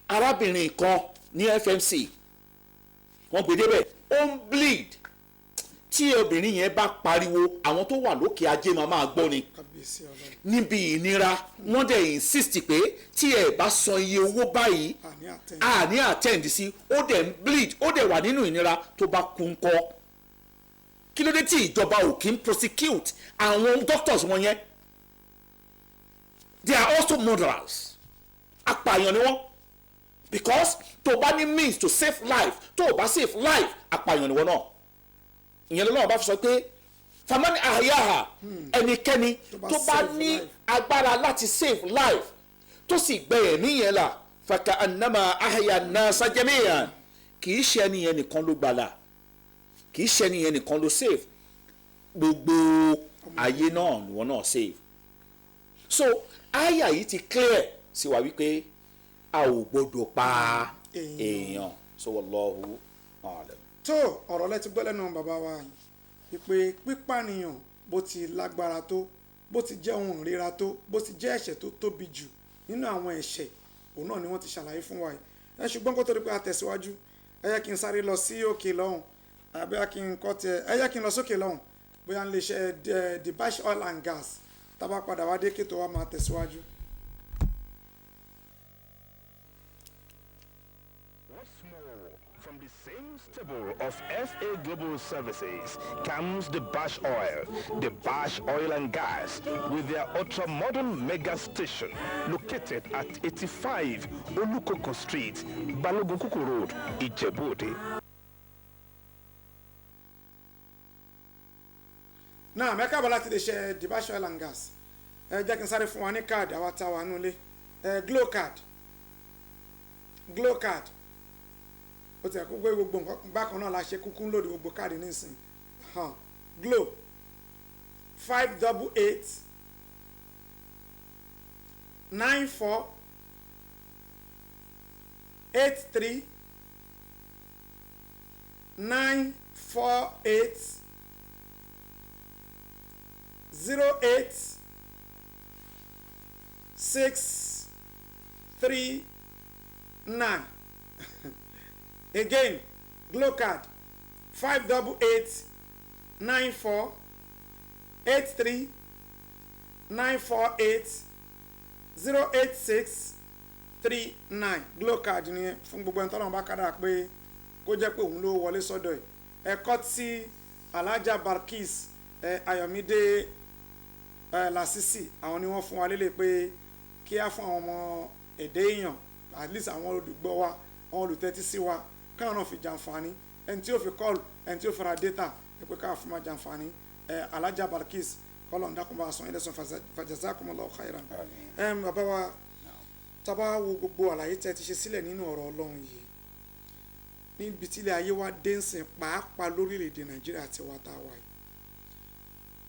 arábìnrin kan ní FMC, wọ́n gbé débẹ̀, ó ń bleed. Tí obìnrin yẹn bá pariwo, àwọn tó wà lókè ajé máa máa gbọ́ ni. Kábíyèsí Ọlọ́run. Níbi ìnira, wọ́n dẹ̀ insist pé tí ẹ bá san iye owó báyìí, àní àtẹ̀yìn. A ní attend sí. Ó dẹ̀ ń bleed, ó dẹ̀ wà nínú ìnira. Tó bá kú ńkọ́? Kí ló dé tí ìjọba ò kí ń prosecute àwọn doctors wọn yẹn? They are also murderers, apààyàn ni wọ́n, because tó o bá ní means to save life, tó o bá save life, apààyàn ni wọ́n náà. Ìyẹn lọ́wọ́ bá fi sọ pé famani ahyaha, ẹnikẹ́ni tó bá tó bá save ní life. Agbára láti save life, tó sì gbẹ ẹ̀mí yẹn là, faka annama ahya nasa jami'an, kì í ṣe ẹni yẹn nìkan ló gbàlà, kì í ṣe ẹni yẹn nìkan ló save, gbogbo ayé náà ni wọ́n náà save. So àyà yìí ti clear sí wa wípé a ò gbọdọ̀ pa èèyàn. Èèyàn. So wallahu a'lam. Tó ọ̀rọ̀ lẹ́tí gbọ́ lẹ́nu bàbá wa yìí wípé pípànìyàn, bó ti lágbára tó, bó ti jẹ́ ohun ìríra tó, bó ti jẹ́ ẹ̀ṣẹ̀ tó tóbi jù nínú àwọn ẹ̀ṣẹ̀, òun náà ni wọ́n ti ṣàlàyé fún wa yìí ẹ. Ṣùgbọ́n kó tó di pé a tẹ̀síwájú, ẹ yẹ kí n sáré lọ sí òkè lọ́hùn, àbí kí n kọ́ tiẹ̀, ẹ yẹ kí n lọ sókè lọ́hùn, bóyá ń lè ṣe Dubai Oil and Gas. Tá bá padà wá dé, kí tó wa máa tẹ̀síwájú. What's more, from the same stable of FA Global Services comes the Bash Oil, the Bash Oil and Gas, with their ultra-modern mega station located at 85 Olukoko Street, Balogun Kuku Road, Ijebu-Ode. Náà mẹ́ka bọ̀ láti lè ṣe Dibash Oil and Gas. Ẹ jẹ́ kí n sáré fún wa ní káàdì àwa tá a wà nulẹ̀. Ẹ Glo card, Glo card, ó ti ẹ̀kú pé gbogbo nǹkan bákan náà la ṣe kúkú ń lòdì gbogbo káàdì nísìn hàn. Glo 588 94 83 948 08639. Again, Glo card 588 94 83 948 08639. Glo card nìyẹn fún gbogbo ẹni tọ́lọ́run bá kádàrá pé kó jẹ́ pé òun ló wọlé sọ́dọ̀ ẹ̀. Ẹ̀kọ́ tí Alhaja Barkis ẹ̀ Ayọ̀mídé ẹ̀ Lásìsì, àwọn ni wọ́n fún wa lélẹ̀ pé kí á fún àwọn ọmọ èdè èèyàn, at least àwọn olùgbọ́ wa, àwọn olùtẹ́tí sí wa, káwọn náà fi jàǹfààní. Ẹni tí ó fi call, ẹni tí ó fi ra data, ẹ pé káwọn fún wa jàǹfààní. Ẹ Alhaja Barkis, kọ́lọ̀ ń dákun bá a sọ ilé sọ. Fajazakumullahu khairan. Àmín. Bàbá wa, tá bá wo gbogbo àlàyé tẹ́ ti ṣe sílẹ̀ nínú ọ̀rọ̀ Ọlọ́run yìí, níbi tí ilé ayé wa dé ń sìn, pàápàá lórílẹ̀‐èdè Nàìjíríà tí wa tá a wà yìí,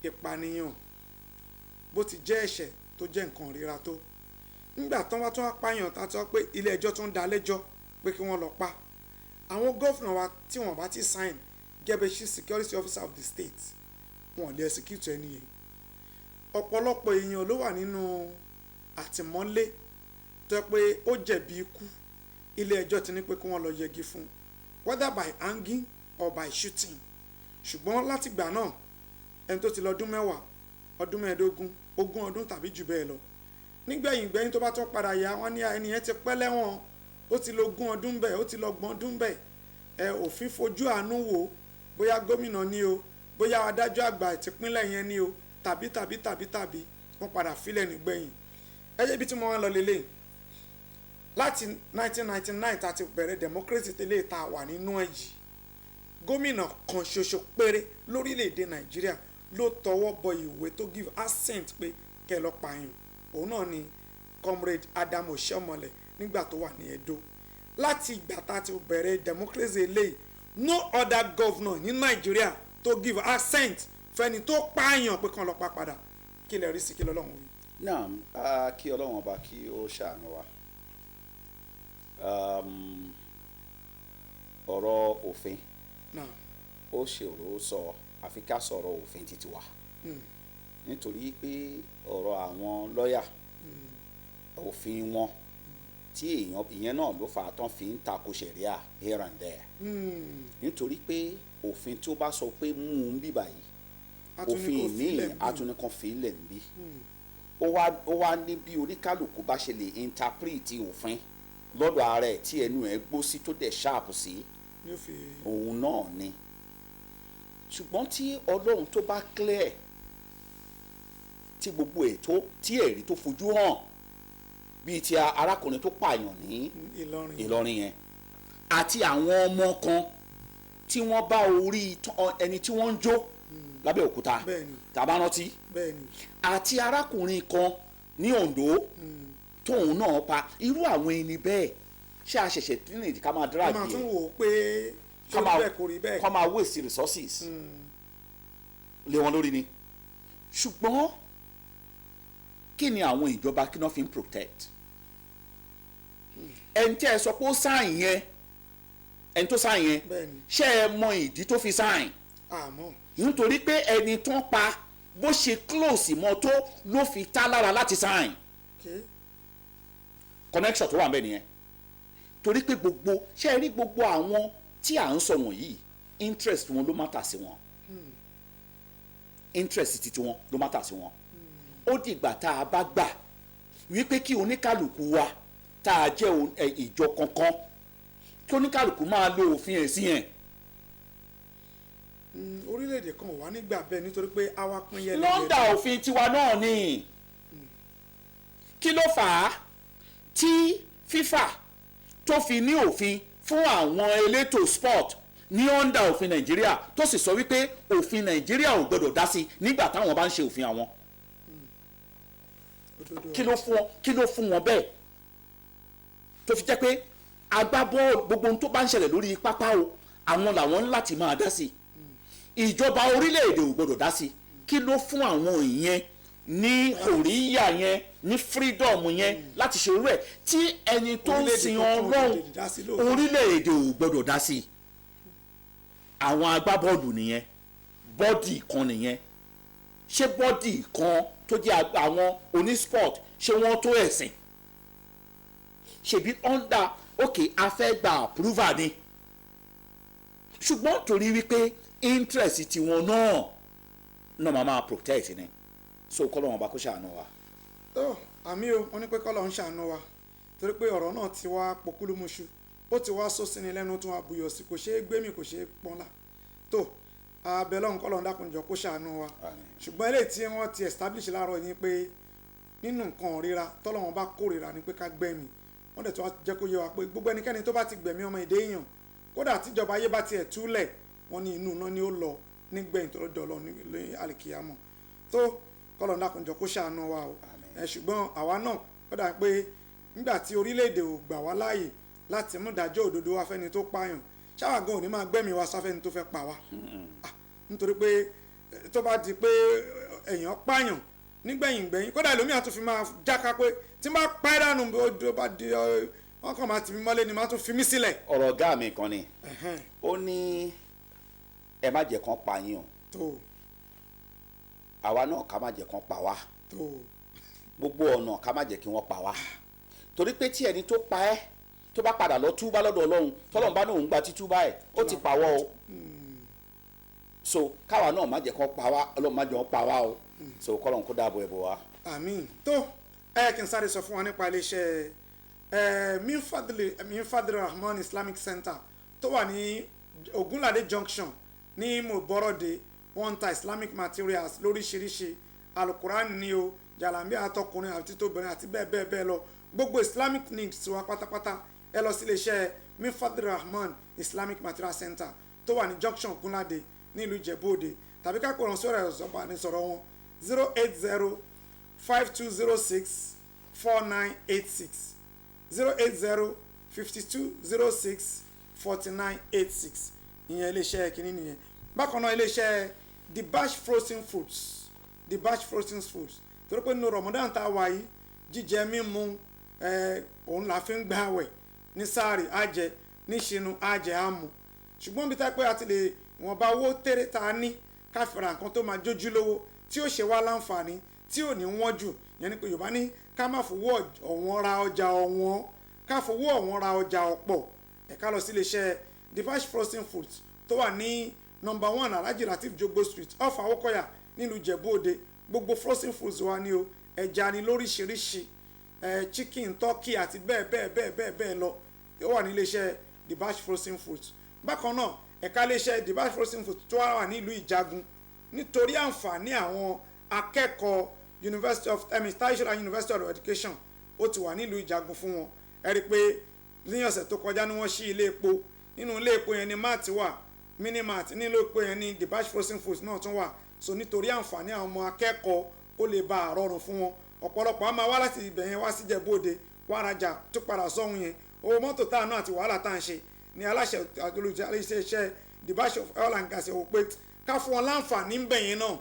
ìpànìyàn bó ti jẹ́ ẹ̀ṣẹ̀ tó jẹ́ nǹkan ríra tó, nígbà tán wá tún wá pààyàn, tá a sọ pé ilé ẹjọ́ tún dá lẹ́jọ́ pé kí wọ́n lọ pa àwọn governor wa, tí wọ́n bá ti sign gẹ́gẹ́ chief security officer of the state, wọn ò lè execute ẹni yẹn. Ọ̀pọ̀lọpọ̀ èèyàn ló wà nínú àtìmọ́lé tó yẹ pé ó jẹ̀bi ikú, ilé ẹjọ́ ti ní pé kí wọ́n lọ yẹgi fún, whether by hanging or by shooting. Ṣùgbọ́n látìgbà náà, ẹni tó ti lọ ọdún 10, ọdún 15, 20 ọdún tàbí jù bẹ́ẹ̀ lọ, nígbẹ̀yìn gbẹ̀yìn tó bá tún padà yá, wọ́n ní ẹni yẹn ti pẹ́ lẹ́wọ̀n, ó ti lọ 20 ọdún bẹ́ẹ̀, ó ti lọ 30 ọdún bẹ́ẹ̀. Ẹ òfin fojú àánú wò, bóyá gómìnà ni o, bóyá adájọ́ àgbà ìtìpínlẹ̀ yẹn ni o, tàbí tàbí tàbí tàbí wọ́n padà filẹ̀ nígbẹ̀yìn. Ẹ jẹ́ ibi tí mo wá ń lọ lélẹ̀, láti 1999 tá a ti bẹ̀rẹ̀ democracy tẹ́lẹ̀ tá a wà nínú ẹ̀ yìí, gómìnà kan ṣoṣo péré lórílẹ̀‐èdè Nàìjíríà ló tọwọ́ bọ ìwé tó give assent pé kẹ́ ẹ lọ pààyàn. Òun náà ni Comrade Adam Oshiomhole nígbà tó wà ní Edo. Láti ìgbà tá a ti bẹ̀rẹ̀ democracy eléyìí, no other governor ní Nàìjíríà tó give assent fẹ́ni tó pààyàn pé kàn lọ pa padà. Kí lẹ rí sí? Kí lọ́lọ́run wí? Náà, kí Ọlọ́run ọba kí ó ṣàánú wa. Ọ̀rọ̀ òfin ó ṣòro sọ, àfi ká sọ̀rọ̀ òfin títí wa, nítorí pé ọ̀rọ̀ àwọn lọ́yà, òfin wọn tí èèyàn ìyẹn náà ló fà á tán fi ń tako ṣẹ̀ríà here and there, nítorí pé òfin tó bá sọ pé mú un bí báyìí, òfin míì atúnikàn fi ilẹ̀ ń bí. Ó wá ní bí oníkálukú bá ṣe lè interpret òfin lọ́dọ̀ ara ẹ̀, tí ẹnu ẹ̀ gbó sí, tó dẹ̀ sharp sí, òun náà ni. Ṣùgbọ́n tí Ọlọ́run tó bá clear, tí gbogbo ètò tí ẹ̀rí tó fojú hàn, bíi ti arákùnrin tó pààyàn ní Ìlọrin yẹn, àti àwọn ọmọ kan tí wọ́n bá orí ẹni tí wọ́n ń jó lábẹ́òkúta, tàbá rántí, àti arákùnrin kan ní Oǹdó tóun náà pa, irú àwọn ẹni bẹ́ẹ̀, ṣé a ṣẹ̀ṣẹ̀ tí ní ká máa drag yẹn, ká máa tún wò ó pé ṣé ó bẹ́ẹ̀ kò rí bẹ́ẹ̀? Ká máa waste resources lé wọn lórí ni. Ṣùgbọ́n kí ni àwọn ìjọba, kí náà fi ń protect ẹni tí ẹ sọ pé ó sign yẹn, ẹni tó sign yẹn? Ṣé ẹ mọ ìdí tó fi sign? Àmọ́. Nítorí pé ẹni tó ń pa, bó ṣe close mọ́ tó, ló fi tá lára láti sign. Connection tó wà ń bẹ nìyẹn. Torí pé gbogbo, ṣé ẹ rí gbogbo àwọn tí à ń sọ wọ̀nyí, interest wọn ló matter sí wọn, interest titi wọn ló matter sí wọn. Ó dìgbà tá a bá gbà wípé kí oníkàlùkù wa tá a jẹ́ ìjọ kankan, kí oníkàlùkù máa lo òfin ẹ̀sìn yẹn. Orílẹ̀-èdè kan ò wá nígbà bẹ́ẹ̀ nítorí pé àwa pín yẹlẹyẹlẹ. Lọ́ndà òfin tiwa náà ni. Kí ló fà á tí FIFA tó fi ní òfin fún àwọn elétò sport ní under òfin Nàìjíríà, tó sì sọ wípé òfin Nàìjíríà ò gbọdọ̀ dá sí nígbà táwọn bá ń ṣe òfin àwọn? Kí ló fún wọn, kí ló fún wọn bẹ́ẹ̀ tó fi jẹ́ pé agbábọ́ọ̀lù, gbogbo ohun tó bá ń ṣẹlẹ̀ lórí pápá o, àwọn làwọn ń láti máa dá sí, ìjọba orílẹ̀-èdè ò gbọdọ̀ dá sí? Kí ló fún àwọn ìyẹn ní òríyà yẹn, ní freedom yẹn láti ṣe irú ẹ̀, tí ẹni tó ń sin Ọlọ́run, orílẹ̀-èdè ò gbọdọ̀ dá sí? Àwọn agbábọ́ọ̀lù nìyẹn, body kan nìyẹn. Ṣé body kan tó jẹ́ àwọn onísport, ṣé wọ́n tó ẹ̀sìn? Ṣèbí under, ok, a fẹ́ gba approval ni, ṣùgbọ́n torí wípé interest tiwọn náà náà máa máa protect ni. So kọ́lọ́run ọba kó ṣàánú wa. Tó àmì o, wọ́n ní pé kọ́lọ́run ṣàánú wa, torí pé ọ̀rọ̀ náà ti wá pokúlùmùṣù, ó ti wá sọ sínú lẹ́nu, tún wá buyọ̀ sí, kò ṣeé gbé mi, kò ṣeé pọ́nlá. Tó abẹ́lọ́run, kọ́lọ́run dákunjọ kó ṣàánú wa. Ṣùgbọ́n eléyìí tí wọ́n ti establish láàárọ̀ yìí pé nínú nǹkan ríra tọ́lọ́run bá kórìíra ni pé ká gbẹ̀mí. Wọ́n dẹ̀ tó wá jẹ́ kó yé wa pé gbogbo ẹnikẹ́ni tó bá ti gbẹ̀mí ọmọ èdè èèyàn, kódà tíjọba ayé bá tiẹ̀ túlẹ̀, wọ́n ní inú iná ni ó lọ nígbẹ̀yìn tó lọ́dọ̀ Ọlọ́run ní àlìkìyàmọ̀. Tó kọ́lọ́run dákunjọ kó ṣàánú wa o. Ṣùgbọ́n àwa náà, ó dà pé nígbà tí orílẹ̀-èdè ò gbà wá láàyè láti mú ìdájọ́ òdodo wá fẹ́ni tó pààyàn, ṣáwa gan ò ní máa gbẹ́mìí wa sáfẹ́ni tó fẹ́ pa wá? Nítorí pé tó bá di pé èèyàn pààyàn nígbẹ̀yìn gbẹ̀yìn, kódà ẹlòmíà tún fi máa jáka pé tí n bá pa ẹ́ dànù, ó bá di wọ́n kàn máa tì mí mọ́lé ni, máa tún fi mí sílẹ̀. Ọ̀rọ̀ ọ̀gá mi kan ni, ó ní ẹ má jẹ́ kán pa yín o, àwa náà ká má jẹ́ kán pa wá, gbogbo ọ̀nà ká má jẹ́ kí wọ́n pa wá, torí pé tí ẹni tó pa ẹ́ tó bá padà lọ túbá lọ́dọ̀ Ọlọ́run, tọ́lọ́run bá náà ń gba títúbá ẹ̀, ó ti pàwọ́ o. So káwa náà má jẹ́ kán pa wá, Ọlọ́run má jẹ́ wọ́n pa wá o. So kọ́lọ́run kó dáàbò ẹ̀ bò wá. Àmín. Tó ẹ kí n sáré sọ fún wa nípa iléeṣẹ́ Minfadli Rahman Islamic Center tó wà ní Ogunlade Junction ní Moborode. Wọ́n ń ta Islamic materials lóríṣiríṣi, alukuran ni o, jàlámì àtọkùnrin àti tóbìnrin àti bẹ́ẹ̀ bẹ́ẹ̀ bẹ́ẹ̀ lọ, gbogbo Islamic needs wa pátápátá. Ẹ lọ sí iléeṣẹ́ Minfadli Rahman Islamic Material Center tó wà ní junction Ogunlade nílùú Ìjẹ̀bú-Òde, tàbí ká pè wọ́n sórí ẹ̀rọ ìbánisọ̀rọ̀ wọn, 08052064986, 08052064986. Ìyẹn iléeṣẹ́ kìíní nìyẹn. Bákan náà, iléeṣẹ́ The Bash Frozen Foods, The Bash Frozen Foods, torí pé nínú Ramadan tá a wà yìí, jíjẹ mímu òun la fi ń gbààwẹ̀. Ní sáàrì àjẹ, ní ṣinu àjẹ àmú, ṣùgbọ́n bí tá pé a ti lè wọ́n bá owó tẹ́rẹ̀ tá a ní ká fi ra nǹkan tó máa jójú lówó, tí ó ṣe wá láǹfààní, tí ò ní wọ́n jù. Yẹn ni pé Yorùbá ní ká má fowó ọ̀wọ́n ra ọjà ọ̀wọ́n, ká fowó ọ̀wọ́n ra ọjà ọ̀pọ̀. Ẹ̀ka lọ sí iléeṣẹ́ The Bash Frozen Foods tó wà ní number 1 Alhaji Lateef Jogbo Street, off Awokoya, nílùú Ìjẹ̀bú Òde. Gbogbo frozen foods wa ni o, ẹja ni lóríṣiríṣi, chicken, turkey àti bẹ́ẹ̀ bẹ́ẹ̀ bẹ́ẹ̀ bẹ́ẹ̀ bẹ́ẹ̀ lọ. Ó wà ní iléeṣẹ́ The Bash Frozen Foods. Bákan náà, ẹ̀ka iléeṣẹ́ The Bash Frozen Foods tó wà ní ìlú Ìjagun, nítorí àǹfààní àwọn akẹ́kọ̀ọ́ University of I mean, Tai Solarin University of Education, ó ti wà nílùú Ìjagun fún wọn. Ẹ rí i pé ní ọ̀sẹ̀ tó kọjá ni wọ́n ṣí ilé epo. Nínú ilé epo yẹn ni mart wà, mini mart. Nílé epo yẹn ni The Bash Frozen Foods náà tún wà. So nítorí àǹfààní àwọn ọmọ akẹ́kọ̀ọ́, kó lè bá a rọrùn fún wọn. Ọ̀pọ̀lọpọ̀ á máa wá láti ibẹ̀ yẹn wá sí Ìjẹ̀bú-Òde wá rajà, tó padà sọ́hun yẹn, owó mọ́tò tá a náà àti wàhálà tá à ń ṣe ni aláṣẹ olùdarí The Bash of Oil and Gas wò pé ká fún wọn láǹfààní ń bẹ̀ yẹn náà,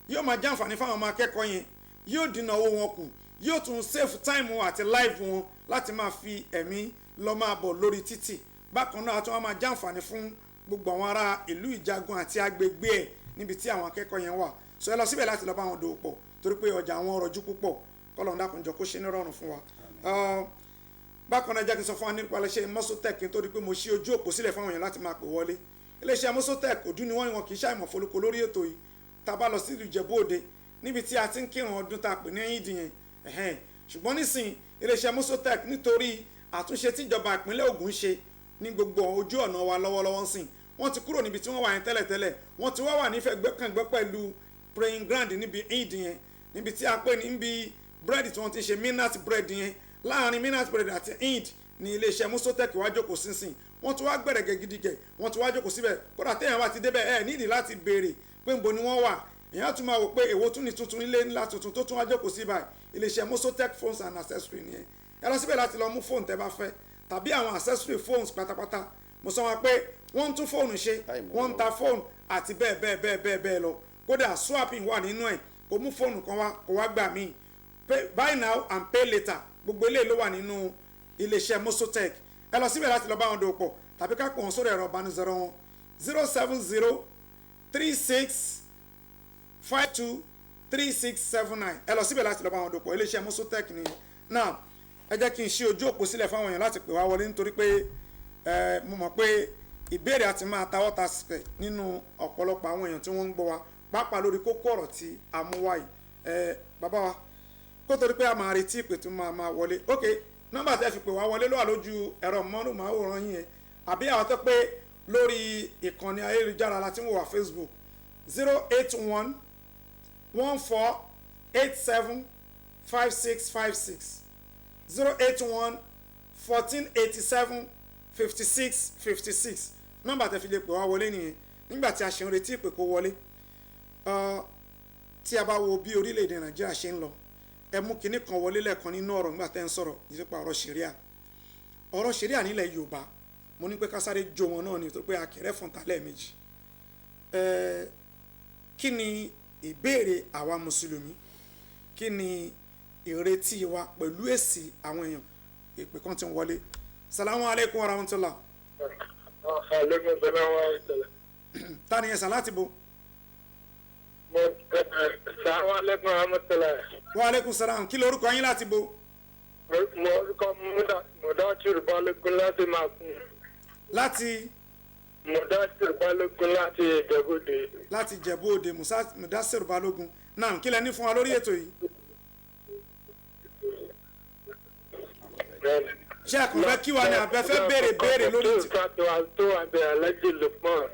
yóò máa jẹ́ àǹfààní fáwọn ọmọ akẹ́kọ̀ọ́ yẹn, yóò dínà owó wọn kù, yóò tún save time wọn àti life wọn láti máa fi ẹ̀mí lọ máa bọ̀ lórí títì. Bákan náà, a tún wá máa jẹ́ àǹfààní fún gbogbo àwọn ará ìlú Ìjagun àti agbègbè ẹ̀ níbi tí àwọn akẹ́kọ̀ọ́ yẹn wà. So ẹ lọ síbẹ̀ láti lọ bá wọn dòwò pọ̀, torí pé ọjà àwọn rọjú púpọ̀. Kọ́lọ́run dákunjọ kó ṣe ní rọrùn fún wa. Bákan náà, jẹ́ kí n sọ fún wa nípa iléeṣẹ́ Mosotech, kí n tó di pé mo ṣí ojú òpó sílẹ̀ fáwọn èèyàn láti máa pè wọlé. Iléeṣẹ́ Mosotech, òdú ni wọ́n, wọn kì í ṣàìmọ̀ fọlọ́kọ lórí ètò yìí. Tá a bá lọ sí ìlú Ìjẹ̀bú Òde. Níbi tí a ti ń kírun ọdún tá a pè ní Eid yẹn. Ẹ̀hẹ́n. Ṣùgbọ́n nísìn iléeṣẹ́ Musotech, nítorí àtúnṣe tíjọba ìpínlẹ̀ Ògùn ṣe ní gbogbo ojú ọ̀nà wa lọ́wọ́lọ́wọ́ ń sìn, wọ́n ti kúrò níbi tí wọ́n wà yẹn tẹ́lẹ̀tẹ́lẹ̀. Wọ́n ti wá wà nífẹ̀ẹ́ gbẹ́kàngbẹ́ pẹ̀lú praying ground níbi Eid yẹn, níbi tí a pè ní níbi búrẹ́dì tí wọ́n ti ṣe minat bread yẹn. Láàrin minat bread àti Eid ní iléeṣẹ́ Musotech wá jókòó sínsìn. Wọ́n ti wá gbẹ̀rẹ̀gẹ̀ gidigẹ̀, wọ́n ti wá jókòó síbẹ̀. Kódà téèyàn bá ti débẹ̀, ẹ̀ nídìí láti béèrè pé ńbo ni wọ́n wà. Èèyàn tún máa wò pé èwo tún ni tuntun, ilé ńlá tuntun tó tún wá jókòó sí báyìí. Iléeṣẹ́ Musotech phones and accessory nìyẹn. Ẹ lọ síbẹ̀ láti lọ mú fóònù tẹ́ bá fẹ́ tàbí àwọn accessory phones pátápátá. Mo sọ wọn pé wọ́n ń tún fóònù ṣe, wọ́n ń ta fóònù àti bẹ́ẹ̀ bẹ́ẹ̀ bẹ́ẹ̀ bẹ́ẹ̀ bẹ́ẹ̀ lọ. Kódà swapping wà nínú ẹ̀, kò mú fóònù kan wá kó wá gbà míì, buy now and pay later, gbogbo eléyìí ló wà nínú iléeṣẹ́ Musotech. Ẹ lọ síbẹ̀ láti lọ bá wọn dòwò pọ̀ tàbí ká pè wọ́n sórí ẹ̀rọ ìbánisọ̀rọ̀ wọn, 07036523679. Ẹ lọ síbẹ̀ láti lọ bá wọn dòwò pọ̀. Iléeṣẹ́ Musotech nìyẹn. Now, ẹ jẹ́ kí n ṣí ojú òpó sílẹ̀ fáwọn èèyàn láti pè wá wọlé, nítorí pé ẹ mo mọ̀ pé ìbéèrè àti máa tawọ́ ta sípẹ̀ nínú ọ̀pọ̀lọpọ̀ àwọn èèyàn tí wọ́n ń gbọ́ wa, pàápàá lórí kókó ọ̀rọ̀ tí a mú wá yìí. Ẹ bàbá wa, kó torí pé a máa retí ìpè tó máa máa wọlé. Ok, nọ́mbà tẹ́ fi pè wá wọlé ló wà lójú ẹ̀rọ mọ́nùmáwòrán yín yẹn, àbí àwọn tó pé lórí ìkànnì ayélujára láti ń wò wá, Facebook, 08114875656, 08114875656. Nọ́mbà tẹ́ fi lè pè wá wọlé nìyẹn. Nígbà tí a ṣe ń retí ìpè kó wọlé, tí a bá wo bí orílẹ̀-èdè Nàìjíríà ṣe ń lọ, ẹ mú kinní kan wọlé lẹ́ẹ̀kan nínú ọ̀rọ̀ nígbà tẹ́ ń sọ̀rọ̀ nípa ọ̀rọ̀ ṣẹ̀ríà, ọ̀rọ̀ ṣẹ̀ríà nílẹ̀ Yorùbá. Mo ní pé ká sáré jó wọn náà ni, tó pé akẹrẹ fún ta lẹ́ẹ̀mejì. Kí ni ìbéèrè àwa mùsùlùmí? Kí ni ìrètí wa pẹ̀lú èsì àwọn èèyàn? Ìpè kan ti ń wọlé. Salamu aleykum wa rahmatulah. Aleykum salaam wa rahmatulah. Ta ni ẹ sà láti bo? Mo salaam aleykum wa rahmatulah. Wa aleykum salam. Kí lorúkọ yín, láti bo? Mo orúkọ Mudasiru Balógun láti Makun. Láti? Mudasiru Balógun láti Ìjẹ̀bú-Òde. Láti Ìjẹ̀bú Òde, Mudasiru Balógun náà. Kí lẹ ní fún wa lórí ètò yìí? Ṣé ẹ kàn fẹ́ kí wa ni àbẹ fẹ́ béèrè béèrè lórí ti? Tó wà bẹ̀ Alhaji Lukman.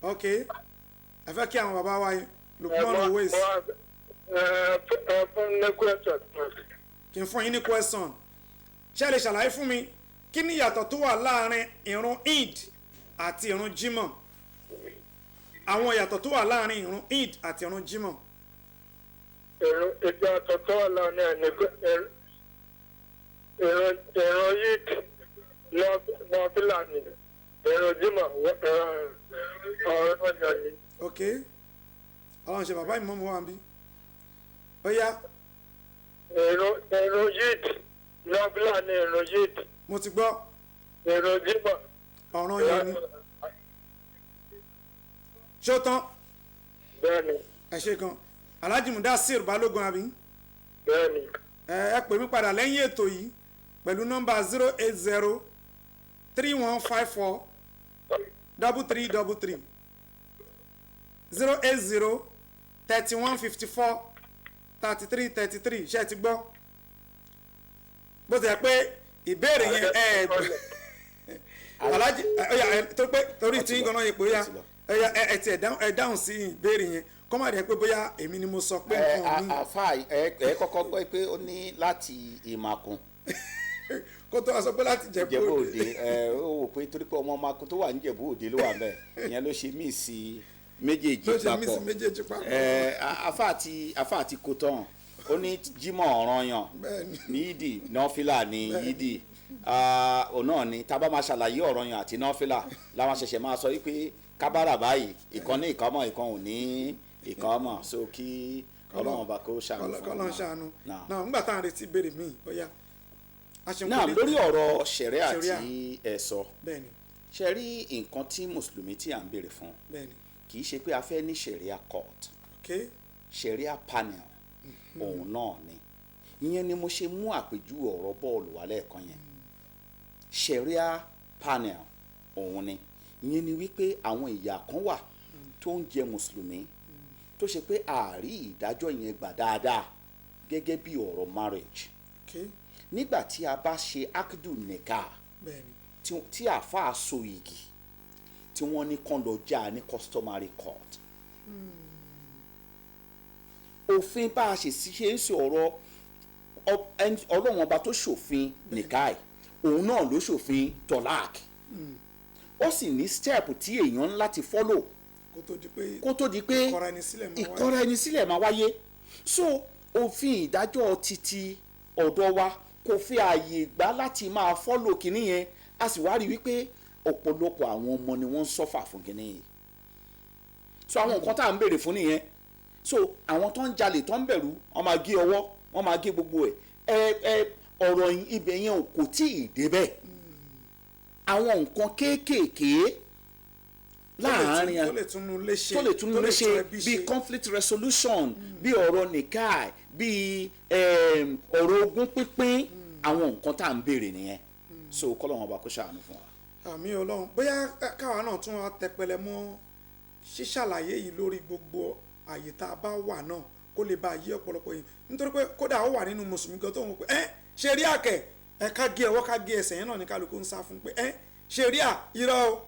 Ok, ẹ fẹ́ kí àwọn bàbá wa Lukman Owais. Ẹ fún ní question. Kí n fún yín ní question? Ṣé ẹ lè ṣàlàyé fún mi kí ni ìyàtọ̀ tó wà láàrin ìrun Eid àti ìrun Jímọ̀? Àwọn ìyàtọ̀ tó wà láàrin ìrun Eid àti ìrun Jímọ̀. Èrò ìgbà àtọ̀tọ̀ wà láàrin ẹ̀ ní ìrun Eid nọ́fìlà ni, ìrun Jímọ̀ ọ̀rọ̀ ọ̀yàn ni. Ok, ọlọ́run ṣe bàbá ìmọ̀ọ́mù wa ń bí ó yá. Ìrun Eid nọ́fìlà ni ìrun Eid. Mo ti gbọ́. Ìrun Jímọ̀. Ọ̀ràn yẹn ni. Ṣó tán? Bẹ́ẹ̀ni. Ẹ ṣe gan, Alhaji Mudasir Balógun, àbí? Bẹ́ẹ̀ni. Ẹ pè mí padà lẹ́yìn ètò yìí pẹ̀lú nọ́mbà 08031543333, 08031543333. Ṣé ẹ ti gbọ́? Bó ti yẹ pé ìbéèrè yẹn ẹ Alhaji ọ̀yà ẹ tó pé torí tí ń ganan yẹn pé ó yá ẹ ti ẹ dáhùn sí ìbéèrè yẹn, kó má dẹ̀ pé bóyá èmi ni mo sọ pé nǹkan mi. Àfa ẹ kọ́kọ́ gbọ́ pé ó ní láti Ìmàkùn. Kó tó wá sọ pé láti Ìjẹ̀bú Ìjẹ̀bú Òde. Ẹ ó wò pé torí pé ọmọ Makun tó wà ní Ìjẹ̀bú Òde ló wà bẹ́ẹ̀, ìyẹn ló ṣe míì sí méjèèjì Ló ṣe papọ̀. míì sí méjèèjì papọ̀. Ẹ àfa àti kòtàn ó ní Jímọ̀ ọ̀ranyàn Bẹ́ẹ̀ni. ní Yídì, nọ́fìlà ní Yídì. Òun náà ni tá a bá máa ṣàlàyé ọ̀ranyàn àti nọ́fìlà làwọn ṣẹ̀ṣẹ̀ máa sọ wípé kábàrà báyìí, ìkan ní ìkọ́mọ̀, ìkan ò ní ìkọ́mọ̀, so kí Ọlọ́run ọba kó ṣàánú fún wa. Kọ́lọ́n ṣàánú. Náà. Náà nígbà tá à ń retí béèrè míì, ó yá. A ṣe ń Náà kórè- lórí ọ̀rọ̀ ṣẹ̀ríà Ṣẹ̀ríà. tí ẹ sọ, Bẹ́ẹ̀ni. ṣe rí nǹkan tí mùsùlùmí tí à ń béèrè fún, Bẹ́ẹ̀ni. kì í ṣe pé a fẹ́ ní ṣẹ̀ríà court, Ok. ṣẹ̀ríà panel òun náà ni. Ìyẹn ni mo ṣe mú àpèjúwe ọ̀rọ̀ bọ́ọ̀lù wá lẹ́ẹ̀kan yẹn. Ṣẹ̀ríà panel òun ni. Ìyẹn ni wípé àwọn ìyà kan wà tó ń jẹ mùsùlùmí. Tó ṣe pé àárí ìdájọ́ yẹn gbà dáadáa, gẹ́gẹ́ bí ọ̀rọ̀ marriage. Nígbà tí a bá ṣe akdu nikah, tí àáfàá so igi, tí wọ́n ní kán lọ já ní customary court, òfin bá a ṣe ṣe ń ṣe ọ̀rọ̀ Ọlọ́run Ọba tó ṣòfin nìkáì, òun náà ló ṣòfin tọ́lák. Ó sì ní step tí èèyàn ń láti follow kó tó di pé kó tó di pé ìkọra ẹni sílẹ̀ máa wáyé. Ìkọra ẹni sílẹ̀ máa wáyé. So òfin ìdájọ́ títí ọ̀dọ̀ wa kò fi ààyè gbà láti máa follow kinní yẹn. A sì wá rí wípé ọ̀pọ̀lọpọ̀ àwọn ọmọ ni wọ́n ń suffer fún kinní yìí. So àwọn nǹkan tá à ń béèrè fún nìyẹn. So àwọn tó ń jalè, tó ń bẹ̀rù wọ́n máa gé ọwọ́, wọ́n máa gé gbogbo ẹ̀. Ẹ ẹ ọ̀rọ̀ ibẹ̀ yẹn kò tí ì débẹ̀. Àwọn nǹkan kéékèèké láàárín tó lè tún un léṣe tó lè tún tó lè ṣe tún ẹbí bíi ṣe. conflict resolution, bíi ọ̀rọ̀ nìkáì, bíi ọ̀rọ̀ ogún pínpín, àwọn nǹkan tá à ń béèrè nìyẹn. So kọ́lọ́run Ọba kó ṣàánú fún wa. Àmín Ọlọ́run. Bóyá káwa náà tún wá tẹpẹlẹ mọ́ ṣíṣàlàyé yìí lórí gbogbo àyè tá a bá wà náà, kó lè bá a yí ọ̀pọ̀lọpọ̀ yìí, nítorí pé kódà ó wà nínú mùsùlùmí gan tó ń wò pé ẹ ṣe rí àkẹ́ ẹ ká gé ọwọ́, ká gé ẹsẹ̀ yẹn náà ní kálukú ń sá fún pé ẹ ṣe rí à irọ́ o.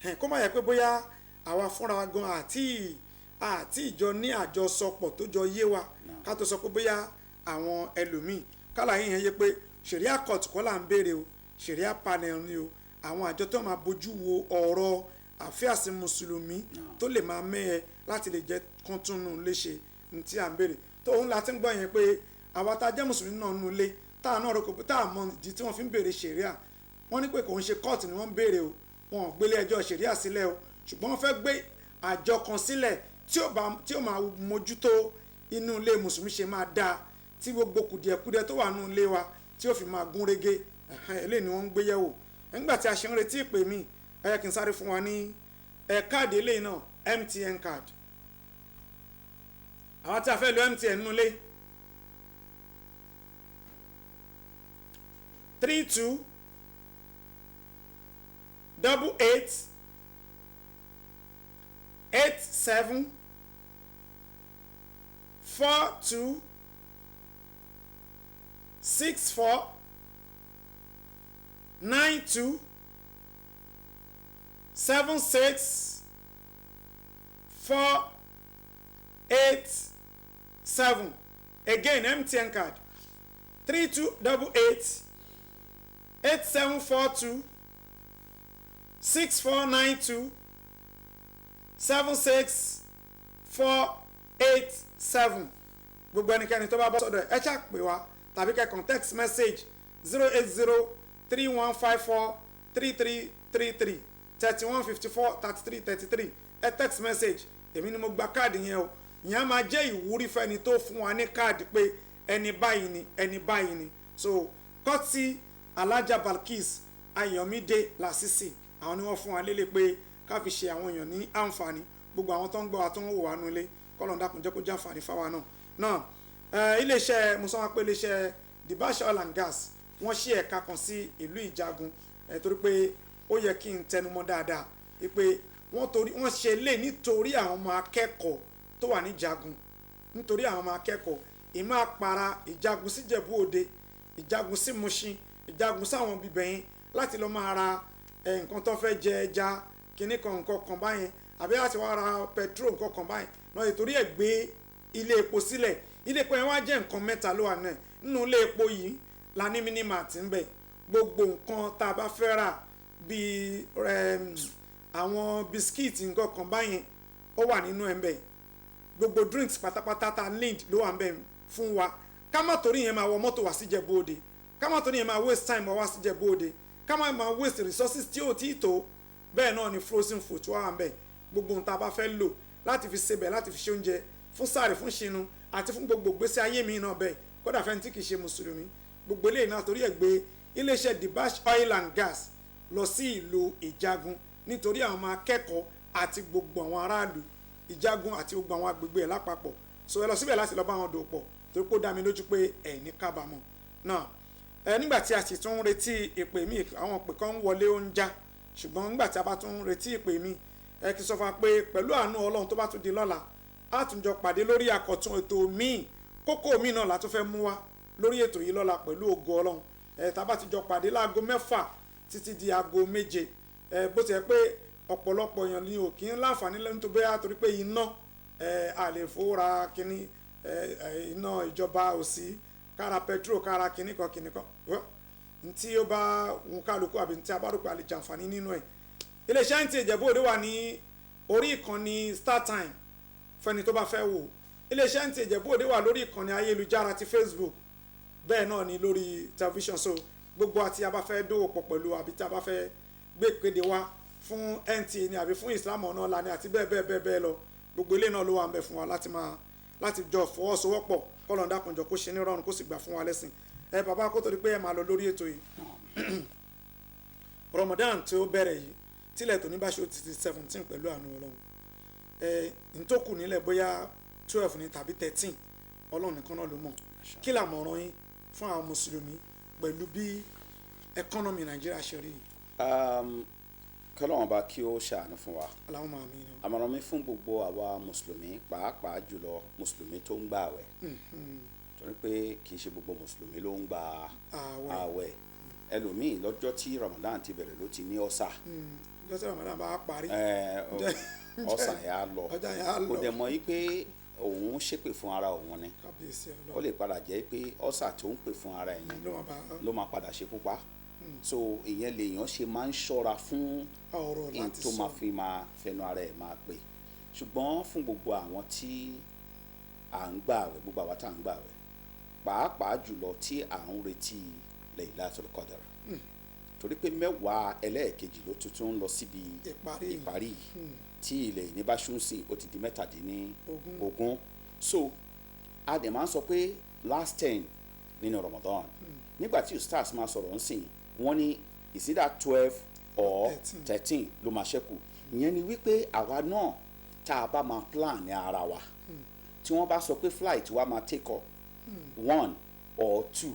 Ẹ kó má yẹ pé bóyá àwa fúnra wa gan àti ìjọ ní àjọsọpọ̀ tó jọ yé wa, ká tó sọ pé bóyá àwọn ẹlòmíì kálàyé yẹn yé pé ṣẹ̀ríà court kọ́ là ń béèrè o, ṣẹ̀ríà panel ni o, àwọn àjọ tó máa bójú wo ọ̀rọ̀ àfíàsí mùsùlùmí tó lè máa mẹ́ẹ̀ láti lè jẹ́ kán túnú léṣe ní tí à ń béèrè. Tó òun la ti ń gbọ́ yẹn pé àwa tá a jẹ́ mùsùlùmí náà nù lé tá a náà rò pé tá a mọ ìdí tí wọ́n fi ń béèrè ṣẹ̀ríà. Wọ́n ní pé kò ń ṣe court ni wọ́n ń béèrè o, wọn ò gbélé ẹjọ́ ṣẹ̀ríà sílẹ̀ o, ṣùgbọ́n wọ́n fẹ́ gbé àjọ kan sílẹ̀ tí ó máa mójútó inú ilé mùsùlùmí ṣe máa dáa, tí gbogbo kùdìẹ̀kudiẹ tó wà nínú ilé wa tí ó fi máa gún régé. Eléyìí ni wọ́n ń gbé yẹ̀wò. Nígbà tí a ṣe ń retí ìpè mi, ẹ yẹ kí n sáré fún wa ní ẹ káàdì eléyìí náà, MTN card. Àwọn tí a fẹ́ lo MTN nínú ilé, 32888742649276, 487. Again, MTN card, 32888742649276 487. Gbogbo ẹnikẹ́ni tó bá bọ́ sọ́dọ̀ ẹ ṣáà pè wá tàbí kẹ́kàn text message 08031543333, 31543333. Ẹ text message, èmi ni mo gba káàdì yẹn o. Ìyẹn á máa jẹ́ ìwúrí fẹ́ni tó fún wa ní káàdì pé ẹni báyìí ni, ẹni báyìí ni. So kọ́tí Alhaja Balkis Ayọ̀mídé Lásìsì, àwọn ni wọ́n fún wa lélẹ̀ pé ká fi ṣe àwọn èèyàn ní àǹfààní, gbogbo àwọn tó ń gbọ́ wa, tó ń wò wá nulẹ̀. Kọ́lọ́n dákun jẹ́ kó jẹ́ àǹfààní fáwa náà. Náà iléeṣẹ́ musamman pé iléeṣẹ́ Dibash Oil and Gas, wọ́n ṣí ẹ̀ka kan sí ìlú Ìjagun ẹ̀, torí pé ó yẹ kí n tẹnumọ́ dáadáa pé wọ́n torí wọ́n ṣe lé nítorí àwọn ọmọ akẹ́kọ̀ọ́ tó wà ní Ìjagun, nítorí àwọn ọmọ akẹ́kọ̀ọ́ ìmọ̀ àpárá Ìjagun sí Ìjẹ̀bú Òde, Ìjagun sí Mushin, Ìjagun sáwọn bíbẹ̀ yẹn, láti lọ́ọ́ máa ra nǹkan tó fẹ́ jẹ, ẹja kinní kan, nǹkan kan báyẹn, àbí láti wá ra petrol, nǹkan kan báyẹn náà. Ìtorí ẹ̀ gbé ilé epo sílẹ̀. Ilé epo yẹn wá jẹ́ nǹkan mẹ́ta ló wà náà nínú ilé epo yìí. La ní minimart ń bẹ, gbogbo nǹkan tá a bá fẹ́ rà bíi àwọn bisikíìtì, nǹkan kan báyẹn, ó wà nínú ẹ̀ ń bẹ. Gbogbo drinks pátápátá tá a need ló wà ń bẹ fún wa. Ká má torí yẹn máa wọ mọ́tò wá sí Ìjẹ̀bú Òde, ká má torí yẹn máa waste time wá sí Ìjẹ̀bú Òde, ká má máa waste resources tí ò tí ì tó. Bẹ́ẹ̀ náà ni frozen food wà ń bẹ, gbogbo ohun tá a bá fẹ́ lò láti fi sebẹ̀, láti fi ṣe oúnjẹ fún sààrì, fún ṣinu àti fún gbogbo ìgbésí ayé mi náà bẹ́ẹ̀, kódà fẹ́ni tí kì í ṣe mùsùlùmí. Gbogbo eléyìí náà torí ẹ̀ gbé iléeṣẹ́ Dibash Oil and Gas lọ sí ìlú Ìjagun, nítorí àwọn ọmọ akẹ́kọ̀ọ́ àti gbogbo àwọn aráàlú Ìjagun àti gbogbo àwọn agbègbè ẹ̀ lápapọ̀. So ẹ lọ síbẹ̀ láti lọ bá wọn dòwò pọ̀, torí pé ó dá mi lójú pé ẹ̀ ní kábàámọ̀ náà. Ẹ nígbà tí a sì tún ń retí ìpè mí, àwọn ìpè kan ń wọlé, ó ń já, ṣùgbọ́n nígbà tí a bá tún ń retí ìpè mí, ẹ kí sọ fún wa pé pẹ̀lú àánú Ọlọ́run, tó bá tún di lọ́la Á tún jọ pàdé lórí àkọ́tún ètò míì, kókó míì náà la tún fẹ́ mú wá lórí ètò yìí lọ́la pẹ̀lú ògo Ọlọ́run. Ẹ̀ tá a bá ti jọ pàdé láago 6 títí di aago 7, ẹ̀ bó ti yẹ pé ọ̀pọ̀lọpọ̀ èèyàn ni ò kí ń láǹfààní lẹ́nu tó bẹ́ẹ̀ torí pé iná ẹ̀ a lè fowó ra kínní, ẹ̀ iná ìjọba ò sí, kára petrol, kára kínní kan kínní kan ntí ó bá wọn kálukú àbí ntí a bá rò pé a lè jàǹfààní nínú ẹ̀. Iléeṣẹ́ NTA Ìjẹ̀bú Òde wà ní orí ìkànnì StarTime fẹ́ni tó bá fẹ́ wò. Iléeṣẹ́ NTA Ìjẹ̀bú Òde wà lórí ìkànnì ayélujára ti Facebook, bẹ́ẹ̀ náà ni lórí television. So gbogbo àti a bá fẹ́ dòwò pọ̀ pẹ̀lú àbí tí a bá fẹ́ gbé ìkéde wá fún NTA ni àbí fún Islam ọ̀nà ọ̀la ni àti bẹ́ẹ̀ bẹ́ẹ̀ bẹ́ẹ̀ bẹ́ẹ̀ lọ, gbogbo ilé náà ló wà ń bẹ fún wa láti máa láti jọ fọwọ́sowọ́pọ̀ kọ́lọ̀ ń dákunjọ kó ṣe ní rọrùn kó sì gbà fún wa lẹ́sìn. Ẹ bàbá, kó tó di pé ẹ máa lọ lórí ètò yìí, Ramadan tí ó bẹ̀rẹ̀ yìí tílẹ̀ tó ní bá ṣe ó ti di 17 pẹ̀lú àánú Ọlọ́run, ẹ ntòkù nílẹ̀ bóyá 12 ní tàbí 13, Ọlọ́run nìkan náà ló mọ̀. Kí làmọ̀ràn yín fún àwọn mùsùlùmí pẹ̀lú bí economy Nàìjíríà ṣe rí yìí? Kọ́lọ́run bá kí ó ṣàánú fún wa. Allahumma àmín. Àmọ̀ràn mi fún gbogbo àwa mùsùlùmí, pàápàá jùlọ mùsùlùmí tó ń gbà àwẹ̀, torí pé kì í ṣe gbogbo mùsùlùmí ló ń gba àwẹ̀. Àwẹ̀ ẹlòmíì, lọ́jọ́ tí Ramadan ti bẹ̀rẹ̀ ló ti ní ọ̀sà. Ọjọ́ tí Ramadan bá parí, Ọ̀sà yẹn á lọ. Ọjà yẹn á lọ. Kò dẹ̀ mọ̀ yí pé òun ṣépè fún ara òun ni. Kábíyèsí Ó Ọlọ́run. lè padà jẹ́ pé ọ̀sà tó ń pè fún ara ẹ̀ yẹn ló máa bá ló máa padà ṣekú pa. So ìyẹn lèèyàn ṣe máa ń ṣọ́ra fún ọ̀rọ̀ in láti tó sọ. máa fi máa fẹnu ara ẹ̀ máa pè. Ṣùgbọ́n fún gbogbo àwọn tí à ń gbà àwẹ̀, gbogbo àwa tá à ń gbà àwẹ̀, pàápàá jùlọ tí à ń retí Laylatul Qadr, torí pé 10 ẹlẹ́ẹ̀kejì ló tuntun ń lọ síbi ìparí. Ìparí yìí tí ilẹ̀ ìní bá ṣú sí, ó ti di 17 Ogún. Ogún. So a dẹ̀ máa ń sọ pé last 10 nínú Ramadan, nígbà tí ustaz máa sọ̀rọ̀ ń sìn, wọ́n ní is either 12 or 13. 13 ló máa ṣẹ́kù. Ìyẹn ni wípé àwa náà tá a bá máa plan ní ara wa, tí wọ́n bá sọ pé flight wa máa take off 1 or 2,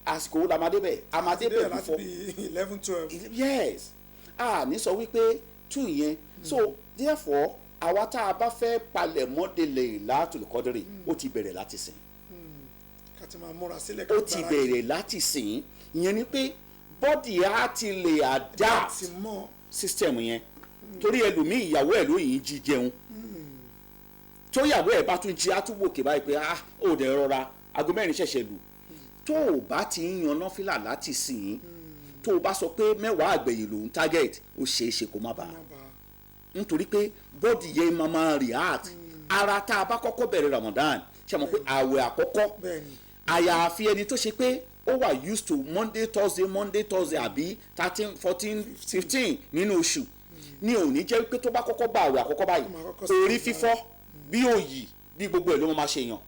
àsìkò wo la máa débẹ̀? A máa débẹ̀ bẹ́ẹ̀ láti before bí 11, 12. Yes, a ní sọ wípé 2 yẹn. So therefore, àwa tá a bá fẹ́ palẹ̀ mọ́ de Laylatul Qadri, ó ti bẹ̀rẹ̀ láti sìn. Ká ti máa múra sílẹ̀, Ó ti gbáradì. bẹ̀rẹ̀ láti sìn. Ìyẹn ni pé body á ti lè adapt ti mọ́ system yẹn, torí ẹlòmíì, ìyàwó ẹ̀ ló yìí jí jẹun, tó ìyàwó ẹ̀ bá tún jí, á tún wòkè báyìí pé, "Ah, ó dẹ̀ rọra, aago 4 ṣẹ̀ṣẹ̀ lù." Tó o bá ti ń yan náfìlà láti sìn, tó o bá sọ pé 10 àgbẹ̀yìn lòún target, ó ṣeé ṣe kó má bàa, má bàa. Nítorí pé body yẹn máa máa react. Ara tá a bá kọ́kọ́ bẹ̀rẹ̀ Ramadan, ṣe mọ̀ pé àwẹ̀ àkọ́kọ́, Bẹ́ẹ̀ni. àyàfi ẹni tó ṣe pé ó wà used to Monday, Thursday, Monday, Thursday àbí 13, 14, 15 nínú oṣù, ní òní jẹ́ pé tó bá kọ́kọ́ gba àwẹ̀ àkọ́kọ́ báyìí, Ó máa kọ́kọ́ sí orí ìgbà. fífọ́ bí òyì bí gbogbo ẹ̀ ló máa ṣe yàn.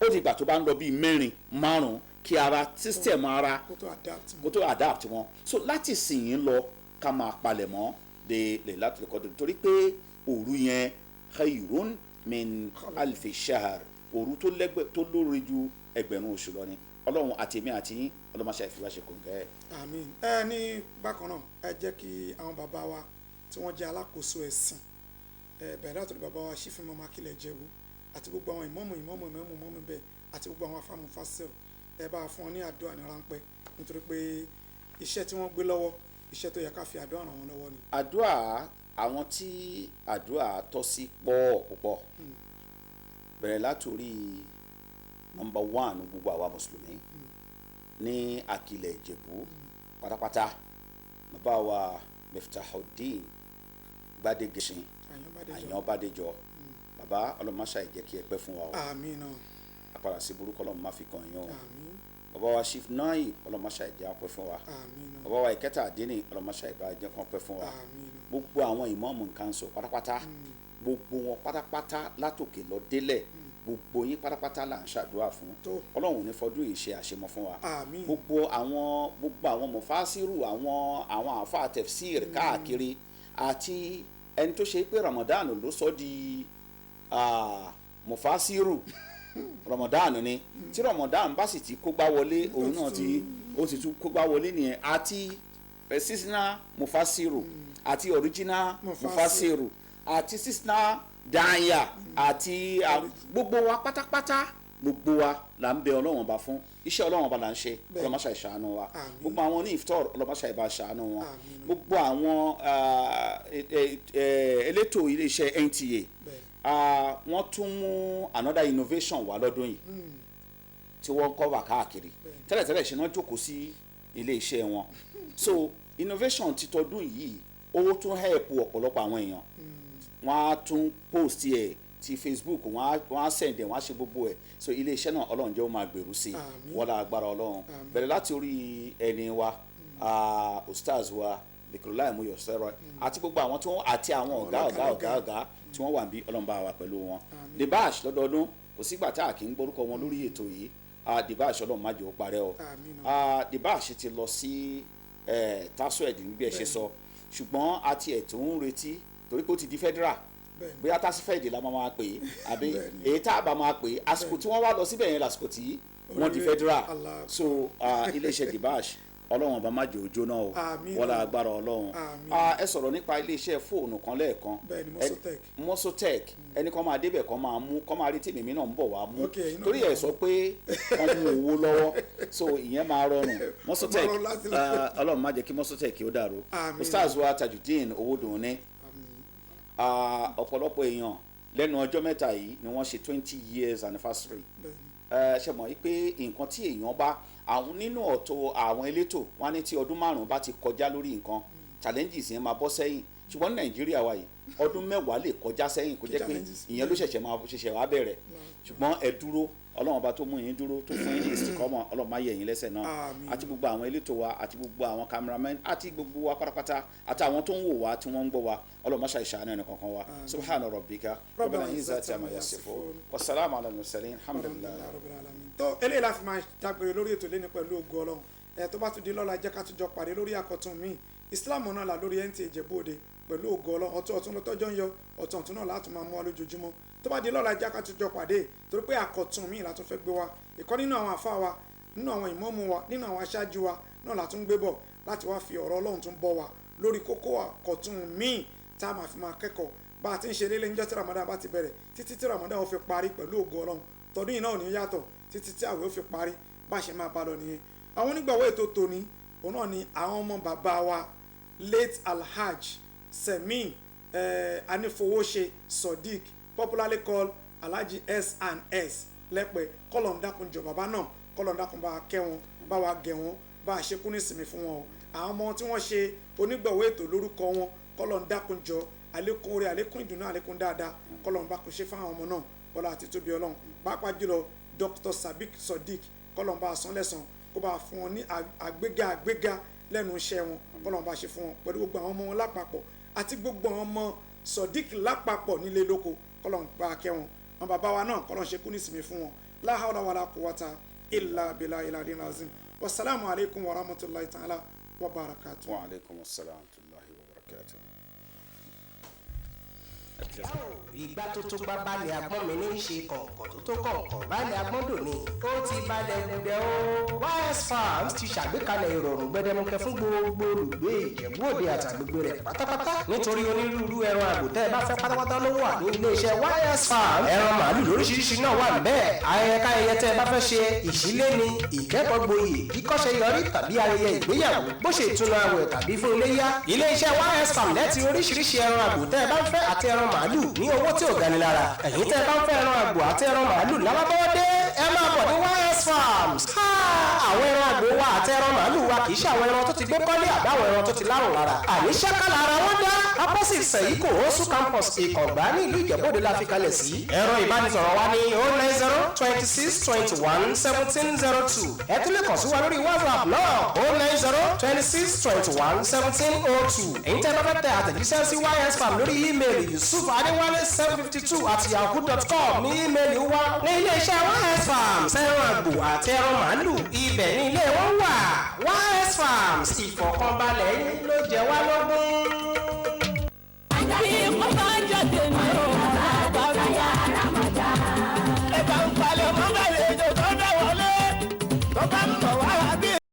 Ó di ìgbà tó bá ń lọ bíi mẹ́rin, márùn-ún, kí ara system ara kó tó adapt kó tó adapt wọn. So láti sìn yín lọ, ká máa palẹ̀ mọ́ de Laylatul Qadr, torí pé òru yẹn, khayrun min alfi shahr, òru tó lẹ́gbẹ̀ tó lóore ju 1000 oṣù lọ ni. Ọlọ́run àti èmi àti yín, ọlọ́mọṣẹ́ ìfìwá ṣe kò ń gẹ́ ẹ̀. Àmín. Ẹ ní bákan náà, ẹ jẹ́ kí àwọn bàbá wa tí wọ́n jẹ́ alákòóso ẹ̀sìn, ẹ bẹ̀rẹ̀ látọ̀dọ̀ bàbá wa Chief Imam Akilẹ̀ Ìjẹ̀bú àti gbogbo àwọn ìmáàmù, ìmáàmù, ìmáàmù, ìmáàmù bẹ́ẹ̀, àti gbogbo àwọn afáàmù ẹ bá fún wọn ní àdúrà ní ráńpẹ́, nítorí pé iṣẹ́ tí wọ́n gbé lọ́wọ́, iṣẹ́ tó yẹ ká fi àdúrà ràn wọ́n lọ́wọ́ ni. Àdúrà, àwọn tí àdúrà tọ́ sí pọ̀ púpọ̀. Bẹ̀rẹ̀ látòrí number one, gbogbo àwa mùsùlùmí ní Akilẹ̀ Ìjẹ̀bú pátápátá, bàbá wa Miftahudeen Gbadegẹṣin. Àyànbádéjọ. Àyànbádéjọ, bàbá, ọlọ́mọṣà ìjẹ́ kí ẹ pẹ́ fún wa o. Àmín náà. Àpàrà sí burúkú, ọlọ́mọ má fi kàn yín o. Àmín. Bàbá wa Chief Naib, ọlọ́mọṣà ìjẹ́ apẹ́ fún wa. Àmín náà. Bàbá wa Ìkẹta Àdínì, ọlọ́mọṣà ìbá jẹ́ kán pẹ́ fún wa. Àmín náà. Gbogbo àwọn ìmáàmù nǹkan sọ pátápátá, gbogbo wọn pátápátá látòkè lọ délẹ̀, gbogbo yín pátápátá là ń ṣàdúrà fún. Tó. Ọlọ́run ò ní fọdún yìí ṣe àṣemọ fún wa. Àmín. Gbogbo àwọn mọ̀fásírù, àwọn àáfàá tafsir káàkiri, àti ẹni tó ṣe pé Ramadan ló sọ di mọ̀fásírù, Ramadan ni, tí Ramadan bá sì ti kógbá wọlé, òun náà ti ó ti tún kógbá wọlé nìyẹn, àti seasonal mufasiru àti original Mufasiru. mufasiru. Àti sísná danya àti gbogbo wa pátápátá, gbogbo wa là ń bẹ Ọlọ́run Ọba fún iṣẹ́. Ọlọ́run Ọba là ń ṣe. Ọlọ́mọṣà ìṣàánú wa. Àmín. Gbogbo àwọn ní iftar, ọlọ́mọṣà ìbá ṣàánú wọn. Àmín. Gbogbo àwọn elétò iléeṣẹ́ NTA, wọ́n tún mú another innovation wá lọ́dún yìí tí wọ́n cover káàkiri. Tẹ́lẹ̀tẹ́lẹ̀ ṣe náà jókòó sí ilé iṣẹ́ wọn. So innovation ti tọdún yìí, ó tún help ọ̀pọ̀lọpọ̀ àwọn èèyàn. Wọ́n á tún post ẹ̀ ti Facebook, wọ́n á send ẹ̀, wọ́n á ṣe gbogbo ẹ̀. So ilé iṣẹ́ náà, Ọlọ́run jẹ́ ó máa gbèrú sí i. Àmín. Wọ́n lá agbára Ọlọ́run. Àmín. Bẹ̀rẹ̀ láti orí ẹni wa, ustaz wa Dhikrlahi Muyosero, àti gbogbo àwọn tí wọ́n àti àwọn ọ̀gá ọ̀gá ọ̀gá ọ̀gá tí wọ́n wà níbí, Ọlọ́run bá wa pẹ̀lú wọn. Dibash, lọ́dọọdún kò sígbà tá a kì í gbórúkọ wọn lórí ètò yìí. Dibash, Ọlọ́run má jẹ́ ó parẹ́ o. Àmín. Dibash ti lọ sí TASUED bí ẹ ṣe sọ, ṣùgbọ́n a ti ẹ̀ tó ń retí torí pé ó ti di federal. Bóyá TASUED la máa pè é àbí èyí tá a bá máa pè é. Àsìkò tí wọ́n wá lọ síbẹ̀ yẹn lásìkò tí wọ́n di federal. Allah. So iléeṣẹ́ Dibash, Ọlọ́run Ọba má jẹ́ ó jóná o. Àmín. Wọ́n la agbára Ọlọ́run. Àmín. Ẹ sọ̀rọ̀ nípa iléeṣẹ́ fóònù kan lẹ́ẹ̀kan. Bẹ́ẹ̀ni, Mosotech. Mosotech, ẹni kan máa débẹ̀, kan máa mú, kan máa rí tèmi mi náà ń bọ̀ wá mú. Ok, ẹ̀yin náà Torí máa ẹ̀ sọ pé wọ́n mú owó lọ́wọ́, so ìyẹn máa rọrùn. Mosotech, Máa rọrùn láti lọ. Ọlọ́run má jẹ́ kí Mosotech ó dàrú. Àmín. Ustaz wa Tajudeen Owódùnní, ọ̀pọ̀lọpọ̀ èèyàn lẹ́nu ọjọ́ mẹ́ta yìí ni wọ́n ṣe 20 years anniversary. Ẹ ṣe mọ̀ wípé nǹkan tí èèyàn bá àwọn nínú ọ̀tọ̀ àwọn elétò wọn ní tí ọdún 5 bá ti kọjá lórí nǹkan, challenges yẹn máa bọ́ sẹ́yìn. Ṣùgbọ́n ní Nàìjíríà wa yìí, ọdún 10 lè kọjá sẹ́yìn kó jẹ́ pé Challenges. ìyẹn ló ṣẹ̀ṣẹ̀ máa ṣẹ̀ṣẹ̀ wá bẹ̀rẹ̀. Ṣùgbọ́n ẹ dúró, Ọlọ́run Ọba tó mú yín dúró, tó fún yín ní ìsìnkọ́mọ, Ọlọ́run má yẹ̀ yín lẹ́sẹ̀ náà. Àmín. Àti gbogbo àwọn elétò wa, àti gbogbo àwọn cameramen, àti gbogbo wa pátápátá, àti àwọn tó ń wò wá, tí wọ́n ń gbọ́ wa, Ọlọ́run má ṣàìṣàánú ẹnì kankan wa. Subhana rabbika rabbil izzati amma yasifun, wasalaamu ala mursalin, alhamdulilayi. Rabbil alamin. Tó eléyìí la fi máa dágbére lórí ètò lẹ́ni pẹ̀lú ògo Ọlọ́run. Ẹ̀ tó bá tún di lọ́la, jẹ́ ká tún jọ pàdé lórí àkọ́tún míì, Islam náà là lórí NTA Ìjẹ̀bú Òde pẹ̀lú ògo Ọlọ́run. Ọ̀tún ọ̀tún lọ́tọ́jọ́ ń yọ, ọ̀tún ọ̀tún náà látún máa mú wa lójoojúmọ́. Tó bá di lọ́la, jẹ́ ká tún jọ pàdé, torí pé àkọ́tún míì la tún fẹ́ gbé wa. Ìkan nínú àwọn àfa wa, nínú àwọn ìmáàmù wa, nínú àwọn aṣáájú wa náà la tún gbé bọ̀ láti wá fi ọ̀rọ̀ Ọlọ́run tún bọ́ wa lórí kókó àkọ́tún míì tá a máa fi máa kẹ́kọ̀ọ́ bá a ti ń ṣe lélẹ̀ níjọ́ tí Ramadan bá ti bẹ̀rẹ̀ títí tí Ramadan ó fi parí pẹ̀lú ògo Ọlọ́run. Tọdún yìí náà ò ní yàtọ̀ títí tí àwẹ̀ ó fi parí. Bá a ṣe máa bá lọ nìyẹn. Àwọn onígbàwọ́ ètò tòní, òun náà ni àwọn ọmọ bàbá wa, late Alhaj Semin Anífowóṣe Sodiq, popularly called Alhaji S and S Lẹ́pẹ́. Kọ́lọ̀ ń dákun jọ bàbá náà, kọ́lọ̀ ń dákun bá wa kẹ́ wọn, bá wa gẹ̀ wọn, bá a ṣe kú nísìmí fún wọn o. Àwọn ọmọ tí wọ́n ṣe onígbọ̀wọ́ ètò lórúkọ wọn, kọ́lọ̀ ń dákun jọ, àlékún orí, àlékún ìdùnnú, àlékún dáadáa, kọ́lọ̀ ń bá kó ṣe fáwọn ọmọ náà. Wọlé àti tóbi Ọlọ́run, pàápàá jùlọ Dr. Sabik Sodiq, kọ́lọ̀ ń bá a san lẹ́san, kó bá a fún wọn ní àgbéga àgbéga lẹ́nu iṣẹ́ wọn. Kọ́lọ̀ ń bá a ṣe fún wọn pẹ̀lú gbogbo àwọn ọmọ wọn lápapọ̀ àti gbogbo àwọn ọmọ Sodiq lápapọ̀ nílé lóko. Kọ́lọ̀ ń bá a kẹ́ wọn, àwọn bàbá wa náà, kọ́lọ̀ ń ṣe kú nísìmí fún wọn. La hawla wala quwwata illa billahi al-aliyyil azim. Wasalaamu alaykum wa rahmatulahi ta'ala wa barakatuh. Wa aleykum salaam wa rahmatulahi wa barakatuh. Ìgbà tó tó gbá balẹ̀ agbọ́n mi ní í ṣe kọ̀ǹkọ̀ tó tó kọ̀ǹkọ̀ balẹ̀ agbọ́n dòní ó ti balẹ̀ gùdẹ̀ o. YS Farms ti ṣàgbékalẹ̀ ìrọ̀rùn gbẹdẹmukẹ fún gbogbo olùgbé Ìjẹ̀bú Òde àtàgbègbè rẹ̀ pátápátá, nítorí onírúurú ẹran àgbò tẹ́ ẹ bá fẹ́ pátápátá ló wà ní iléeṣẹ́ YS Farms. Ẹran màálù lóríṣiríṣi náà wà níbẹ̀. Ayẹyẹ káyẹyẹ tẹ́ ẹ bá fẹ́ ṣe, ìṣílé ni, ìkẹ́kọ̀ọ́ gboyè, kíkọ́ṣẹ́ yọrí tàbí ayẹyẹ ìgbéyàwó, bó ṣe ìtúnu àwẹ̀ tàbí fún iléyá, iléeṣẹ́ YS Farm lẹ́tì oríṣiríṣi ẹran àgbò tẹ́ ẹ bá ń fẹ́ àti ẹran màálù ní owó tí ò gani lára. Ẹ̀yin tẹ́ ẹ bá ń fẹ́ ẹran àgbò àti ẹran màálù lálábọ́dé, ẹ máa bọ̀ ní YS Farms. Àwọn ẹran àgbò wa àti ẹran màálù wa kì í ṣe àwọn ẹran tó ti gbé kọ́lé àbí àwọn ẹran tó ti lárùn lára. Àní ṣákàlà ara wọn dá. Opposite Sẹ̀yíkò Osu Campus, Ìkọ̀gbá ní ìlú Ìjẹ̀bú-Òde la fi kalẹ̀ sí. Ẹ̀rọ ìbánisọ̀rọ̀ wa ní 09026211702. Ẹ tún lè kàn sí wa lórí WhatsApp náà, 09026211702. Èyí tẹ́ bá fẹ́ tẹ àtẹ̀jíṣẹ́ sí YS Farm lórí email, Yusuf Adéwálé 752@yahoo.com ní email wa. Ní iléeṣẹ́ YS Farms, ẹran àgbò àti ẹran màálù, ibẹ̀ ní ilé wọn wà. YS Farms, ìfọ̀kànbalẹ̀ yín ló jẹ wá lógún.